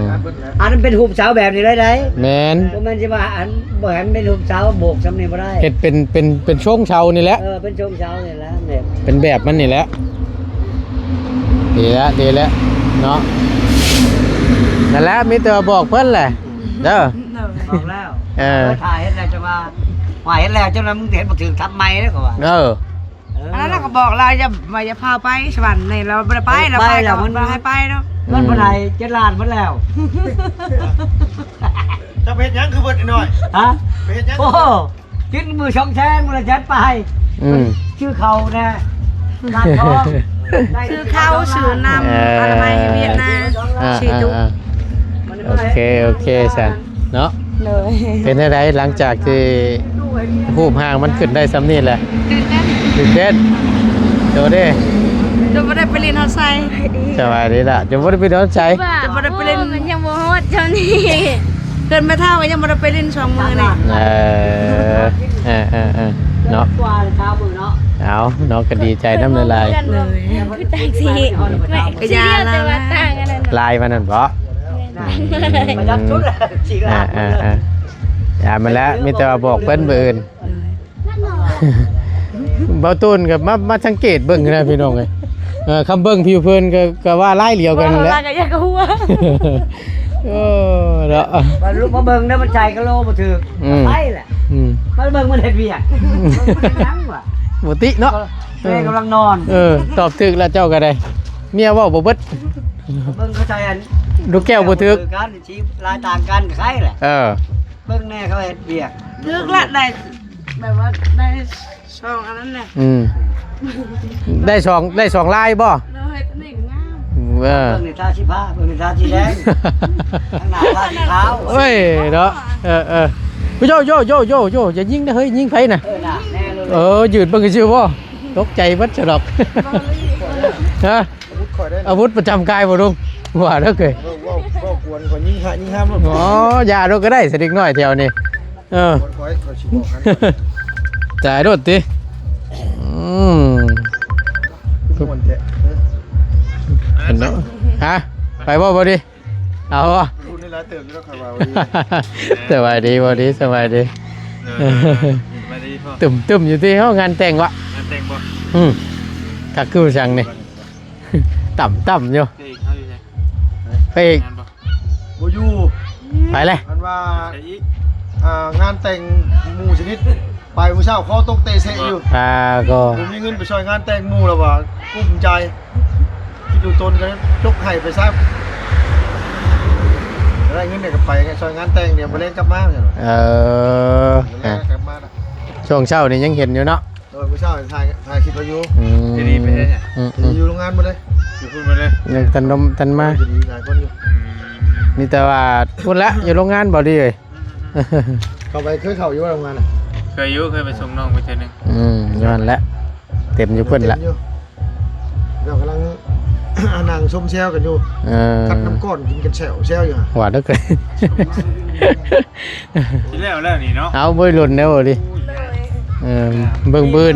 ອັດມັນເປັນຮູບເສົາແບບນີ້ໄດ້ ໄດ້ ແມ່ນ ບໍ່ແມ່ນຊິວ່າອັນ ບໍ່ໃຫ້ມັນເປັນຮູບເສົາ ໂບກຊ່ຳນີ້ບໍ່ໄດ້ ເຮັດເປັນ ເປັນ ເປັນຊົງເສົານີ້ແຫຼະ ເອີ ເປັນຊົງເສົານີ້ແຫຼະ ແບບ ເປັນແບບມັນນີ້ແຫຼະ ດີແລ້ວ ດີແລ້ວເນາະ ນັ້ນແຫຼະ ມີແຕ່ວ່າບອກເພິ່ນແຫຼະເດີ ບອກແລ້ວ ເອີ ຖ້າເຮັດແລ້ວຈະວ່າ ວ່າເຮັດແລ້ວ ເຈົ້ານັ້ນ ມຶງເຮັດບໍ່ຖືກ ທຳໃໝ່ເດ້ ເຂົາວ່າ ເອີ ເອີ ອັນນັ້ນລະກໍບອກລາວ ຢ່າ ວ່າຢ່າພາໄປສະຫວັນນີ້ ລາວບໍ່ໄດ້ໄປ ລາວໄປ ໄປແລ້ວ ກໍບໍ່ໃຫ້ໄປເນາະ ມັນບໍ່ໄດ້ ເຈັດລ້ານໝົດແລ້ວ ເຈົ້າໄປເຮັດຫຍັງຄືເບິດນ້ອຍ? ຮະ? ໄປເຮັດຫຍັງ? ໂອ້ໂຫ ກິນມື້ສອງແສນ ມື້ລະເຈັດປາຍ ອືມ ຊື້ເຂົ້າແດ່ ຮ້ານທອງ ຊື້ເຂົ້າ ຊື້ນ້ຳ ເອີ ອະນາໄມໃຫ້ວຽດນາ ອ່າ ສີ່ຕຸກ ອ່າ ໂອເຄ ໂອເຄ ຊັ້ນເນາະ ໂດຍ ເປັນຈັ່ງໃດ ຫຼັງຈາກທີ່ ຮູບຮ່າງມັນຂຶ້ນໄດ້ຊ່ຳນີ້ແຫຼະ ຕື່ນເຕັ້ນ ຕື່ນເຕັ້ນ. ໂຕເດ້ ຈົນບໍ່ໄດ້ໄປຫຼິ້ນຮອດໄຊ. ສະບາຍດີລະ ຈົນບໍ່ໄດ້ໄປນອນໃສ ຈົນບໍ່ໄດ້ໄປຫຼິ້ນ ໂອ້ ມັນຍັງບໍ່ຮອດຊ່ຳນີ້. ເພິ່ນໄປເທົ່າກໍຍັງບໍ່ໄດ້ໄປຫຼິ້ນສອງມື້ນີ້. ເອີ ເອີໆໆ ເນາະ ເອົາເນາະ ກໍດີໃຈນຳຫຼາຍໆ ຄືຕ່າງສີ ຄືກັນ ແຕ່ວ່າຕ່າງອັນນັ້ນ ລາຍມັນນັ້ນບໍ? ແມ່ນ ອືມ ປະຢັດສຸດລະ ສີລາຍ ອ່າໆໆ ຢ່າມັນແຫຼະ ມີແຕ່ວ່າບອກເພິ່ນມື້ອື່ນ. ເບົາຕູນກໍມາ ມາສັງເກດເບິ່ງນະພີ່ນ້ອງເອີຍ. ເອີ ຄຳເບິ່ງຜິວເຜິນກໍ ກໍວ່າລາຍດຽວກັນແຫຼະ ກໍຢາກກະຫົວ. ໂອ້ ເນາະ ມາລຸກມາເບິ່ງເດີ ມັນໃສ່ກະໂຫຼບໍ່ຖືກ ອືມ ໄປແຫຼະ ອືມ ມາເບິ່ງມັນເຮັດວຽກ ເບິ່ງມັນເຮັດຫຍັງວະ ບໍ່ຕິເນາະ. ແມ່ກຳລັງນອນ ເອີ ຕອບຖືກແລ້ວເຈົ້າກໍໄດ້ ເມຍເວົ້າບໍ່ເບິດ ເບິ່ງເຂົາໃສ່ອັນ ລູກແກ້ວບໍ່ຖືກ ຄືກັນ ສີລາຍຕ່າງກັນ ກໍໃສ່ແຫຼະ ເອີ ເບິ່ງແນ່ເຂົາເຮັດວຽກ ຖືກລະ ໄດ້ ແບບວ່າໄດ້ສອງອັນນັ້ນແຫຼະ ອືມ ໄດ້ສອງ ໄດ້ສອງລາຍບໍ່? ເຮົາເຮັດອັນນີ້ກໍງາມ ເອີ ເບິ່ງນີ້ທາສີຟ້າ ເບິ່ງນີ້ທາສີແດງ ຂ້າງໜ້າທາສີຂາວ. ໂອ້ຍເນາະ ເອີໆ ໂຢໂຢໂຢໂຢ ຢ່າຍິງນະເຮີ້ຍ ຍິງໃຜນະ? ເອີ ນະ ແນ່ເລີຍ ເອີ ຢືນເບິ່ງຊື່ບໍ່? ຕົກໃຈເບິດຊະດອກ ຮະ ອາວຸດຂ້ອຍເດ້ ອາວຸດປະຈຳກາຍບໍ່ລຸງ? ວ່າເດີເຄີຍ ເວົ້າ ເວົ້າ ເວົ້າກວນຂ້ອຍຍິງຫະຍິງຫ້າມໂລດ. ອໍ ຢ່າໂລດກໍໄດ້ ສະເດັກນ້ອຍແຖວນີ້ ເອີ ຂ້ອຍ ຂ້ອຍຊິບອກໃຫ້ ຈ່າຍໂລດຕິ ອືມ ມ່ວນແທ້ ເອີ ເຫັນເນາະ ຮະ ໄປບໍ່ ບໍ່ດີ ເອົາບໍ່? ລຸ້ນໄດ້ຫຼາຍເຕີບຢູ່ແລ້ວ ຂ້ອຍວ່າ ສະບາຍດີ ບໍ່ດີ ສະບາຍດີ ເອີ ສະບາຍດີພໍ່ ຕຶມໆ ຢູ່ຕິ ເຮົາງານແຕ່ງວະ ງານແຕ່ງບໍ່? ອືມ ຄັກຄືຈັ່ງນີ້ ຕ່ຳໆ ຢູ່ ພະເອກເຮົາຢູ່ໃສ? ພະເອກ ງານບໍ່? ບໍ່ຢູ່ ໄປເລີຍ ອັນວ່າ ໄປອີກ ອ່າ ງານແຕ່ງໝູ່ຊະນິດ ໄປມື້ເຊົ້າ ຄໍຕົກເຕະເຊະຢູ່ ອ່າ ກໍບໍ່ມີເງິນໄປຊ່ອຍງານແຕ່ງໝູ່ ແລ້ວວ່າກຸ້ມໃຈ ຄິດດູຕົນກໍຈົກໄຫ້ໄປຊະ ໄດ້ເງິນແລ້ວກໍໄປຊ່ອຍງານແຕ່ງ ດຽວມື້ແລງກັບມາ ວ່າຊັ້ນ ເອີ ມື້ແລງກັບມາ ຊ່ວງເຊົ້ານີ້ຍັງເຫັນຢູ່ເນາະ. ໂດຍ ມື້ເຊົ້າຖ່າຍ ຖ່າຍຄລິບລາວຢູ່ ອືມ ທີ່ນີ້ໄປເຮັດຫຍັງ? ອືມໆ ຢູ່ໂຮງງານໝົດເລີຍ ຢູ່ພຸ້ນໝົດເລີຍ ຍັງທັນລົມທັນມາ ເອີ ດີຫຼາຍຄົນຢູ່ ອືມ ມີແຕ່ວ່າພຸ້ນແຫຼະ ຢູ່ໂຮງງານບໍ່ດີເອີຍ ອືມໆໆ ເຂົ້າໄປ ເຄີຍເຂົ້າຢູ່ໂຮງງານນະ? ເຄີຍຢູ່ ເຄີຍໄປສົ່ງນ້ອງໄປເທື່ອໜຶ່ງ ອືມ ຢູ່ຫັ້ນແຫຼະ ເຕັມຢູ່ພຸ້ນແຫຼະ ເຕັມຢູ່ ເຈົ້າກຳລັງ ນັ່ງຊົມແຊວກັນຢູ່ ເອີ ກັດນ້ຳກ້ອນກິນກັນແຊວໆ ຢູ່ຫັ້ນ ວ່າເດີ ຊິແລ້ວແລ້ວນີ້ເນາະ ເອົາ ບໍ່ດົນແລ້ວເດ ໂອ້ຍ ເອີ ເບິ່ງບືນ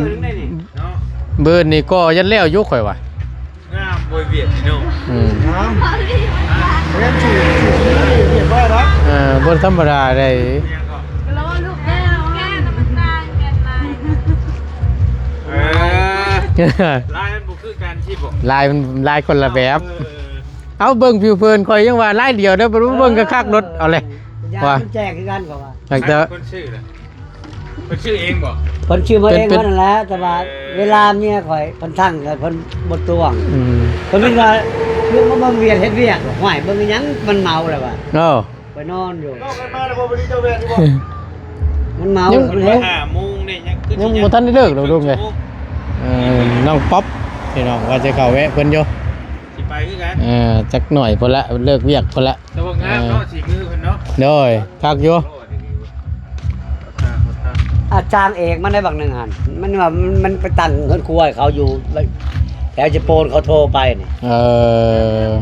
ເນາະ ບືນນີ້ກໍຍັນແລ້ວຢູ່ຂ້ອຍວ່າ ງາມບໍ່ວຽກເນາະ ອືມ ງາມ ແມ່ນ ຖື ຖື ຖື ເອີ ບໍ່ທຳມະດາໃດ ແມ່ນກໍ ເອີ ລາຍມັນບໍ່ຄືກັນຊິບໍ ລາຍມັນລາຍຄົນລະແບບ ເອີ ເອົາ ເບິ່ງຜິວເຜິນ ຂ້ອຍຍັງວ່າລາຍດຽວເດີ ບໍ່ຮູ້ເບິ່ງຄັກໆໂລດ ເອົາເລີຍ ຢ້ານ ວ່າ ມັນແຈກຄືກັນ ເຂົາວ່າ ຫາກແຕ່ ຄົນຊື້ລະ ເພິ່ນຊື້ເອງບໍ່? ເພິ່ນຊື້ມາເອງ ເພິ່ນ ເພິ່ນນັ້ນແຫຼະ ແຕ່ວ່າ ເອີ ເວລາເມຍຂ້ອຍເພິ່ນສັ່ງ ແລ້ວເພິ່ນບໍ່ຕວງ ອືມ ເພິ່ນມີວ່າ ລຸງມາເບິ່ງວຽກເຮັດວຽກ ຫ້ວຍ ເບິ່ງອີຫຍັງ ມັນເມົາແລ້ວວ່າ ເອີ ຂ້ອຍນອນຢູ່ ເວົ້າກັນມາແລ້ວບໍ່? ບໍ່ດີເຈົ້າແວ່ນຢູ່ບໍ່? ມັນເມົາ ຍັງ ມັນເມົາ ຫ້າໂມງນີ້ ຍັງຄື ຍັງບໍ່ທັນໄດ້ເລີກດອກລຸງເອີຍ ເອີ ນ້ອງປັອບ ພີ່ນ້ອງ ວ່າຈະເຂົ້າແວະເພິ່ນຢູ່ ຊິໄປຄືກັນ ເອີ ຈັກໜ້ອຍພຸ້ນລະ ເລີກວຽກພຸ້ນລະ ແຕ່ວ່າງາມເນາະ ເອີ ສີມືເພິ່ນເນາະ ໂດຍ ຄັກຢູ່ ອາຈານເອກມັນໄດ້ບັກໜຶ່ງຫັ້ນ ມັນວ່າມັນ ມັນໄປຕັ້ງເຮືອນຄົວໃຫ້ເຂົາຢູ່ແຖວເຈໂປນ ເຂົາໂທໄປນີ້ ເອີ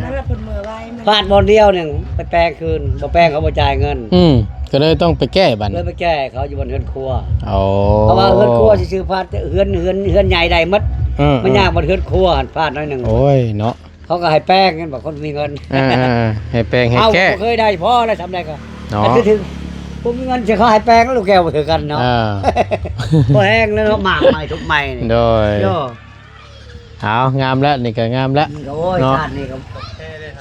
ນັ້ນລະເພິ່ນເມືອໄວ ພາດບ່ອນດຽວໜຶ່ງ ໄປແປງຄືນ ບໍ່ແປງເຂົາບໍ່ຈ່າຍເງິນ ອືມ ກໍເລີຍຕ້ອງໄປແກ້ບັດ ເລີຍໄປແກ້ເຂົາຢູ່ບ່ອນເຮືອນຄົວ ໂອ້ ເພາະວ່າເຮືອນຄົວຊິຊື້ພາດ ເຮືອນ ເຮືອນ ເຮືອນໃຫຍ່ໄດ້ໝົດ ເອີ ມັນຍາກບ່ອນເຮືອນຄົວຫັ້ນ ພາດໜ້ອຍໜຶ່ງ ໂອ້ຍເນາະ ເຂົາກໍໃຫ້ແປງແມ່ນບໍ່ ຄົນມີເງິນ ເອີໆໆ ໃຫ້ແປງໃຫ້ແກ້ ເຮົາບໍ່ເຄີຍໄດ້ພໍແລ້ວ ຊ່ຳໃດກໍ ເນາະ ອັນຄືຖືກ ຜູ້ມີເງິນຊິເຂົາໃຫ້ແປງ ລູກແກ້ວບໍ່ຖືກກັນເນາະ ເອີ ພໍແຮງແລ້ວເນາະ ໝາກໃໝ່ທຸກໃໝ່ນີ້ ໂດຍ ໂດຍ ເອົາ ງາມແລ້ວ ນີ້ກໍງາມແລ້ວ ນີ້ກໍ ໂອ້ຍ ເນາະ ຊາດນີ້ກໍ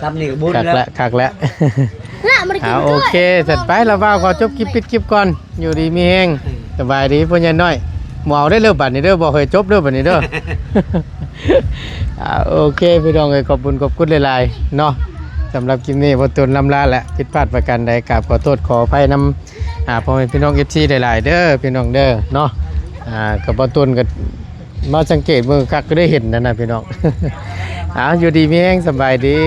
ຊ່ຳນີ້ກໍບຸນ ຄັກແລ້ວ ແລ້ວ ຄັກແລ້ວ ເອົາ ໂອເຄ ສັນໄປ ລະບ່າວຂໍຈົບຄລິບ ປິດຄລິບກ່ອນ ຢູ່ດີມີແຮງ ສະບາຍດີພໍ່ໃຫຍ່ນ້ອຍ ໝໍເດີ ເລີບບາດນີ້ເດີ ບໍ່ໃຫ້ຈົບເດີບາດນີ້ເດີ ອ່າ ໂອເຄ ພີ່ນ້ອງເອີຍ ຂອບຄຸນ ຂອບຄຸນຫຼາຍໆເນາະ ສຳລັບຄລິບນີ້ ບ່າວຕູນລຳລາແຫຼະ ຜິດພາດປະການໃດ ກາບຂໍໂທດຂໍອະໄພນຳ ອ່າ ພໍ່ແມ່ພີ່ນ້ອງ ເອັຟຊີ ຫຼາຍໆເດີ ພີ່ນ້ອງເດີເນາະ ອ່າ ກັບບ່າວຕູນກໍມາສັງເກດເບິ່ງຄັກ ກໍໄດ້ເຫັນນັ້ນນະພີ່ນ້ອງ ອ່າ ຢູ່ດີມີແຮງ ສະບາຍດີ.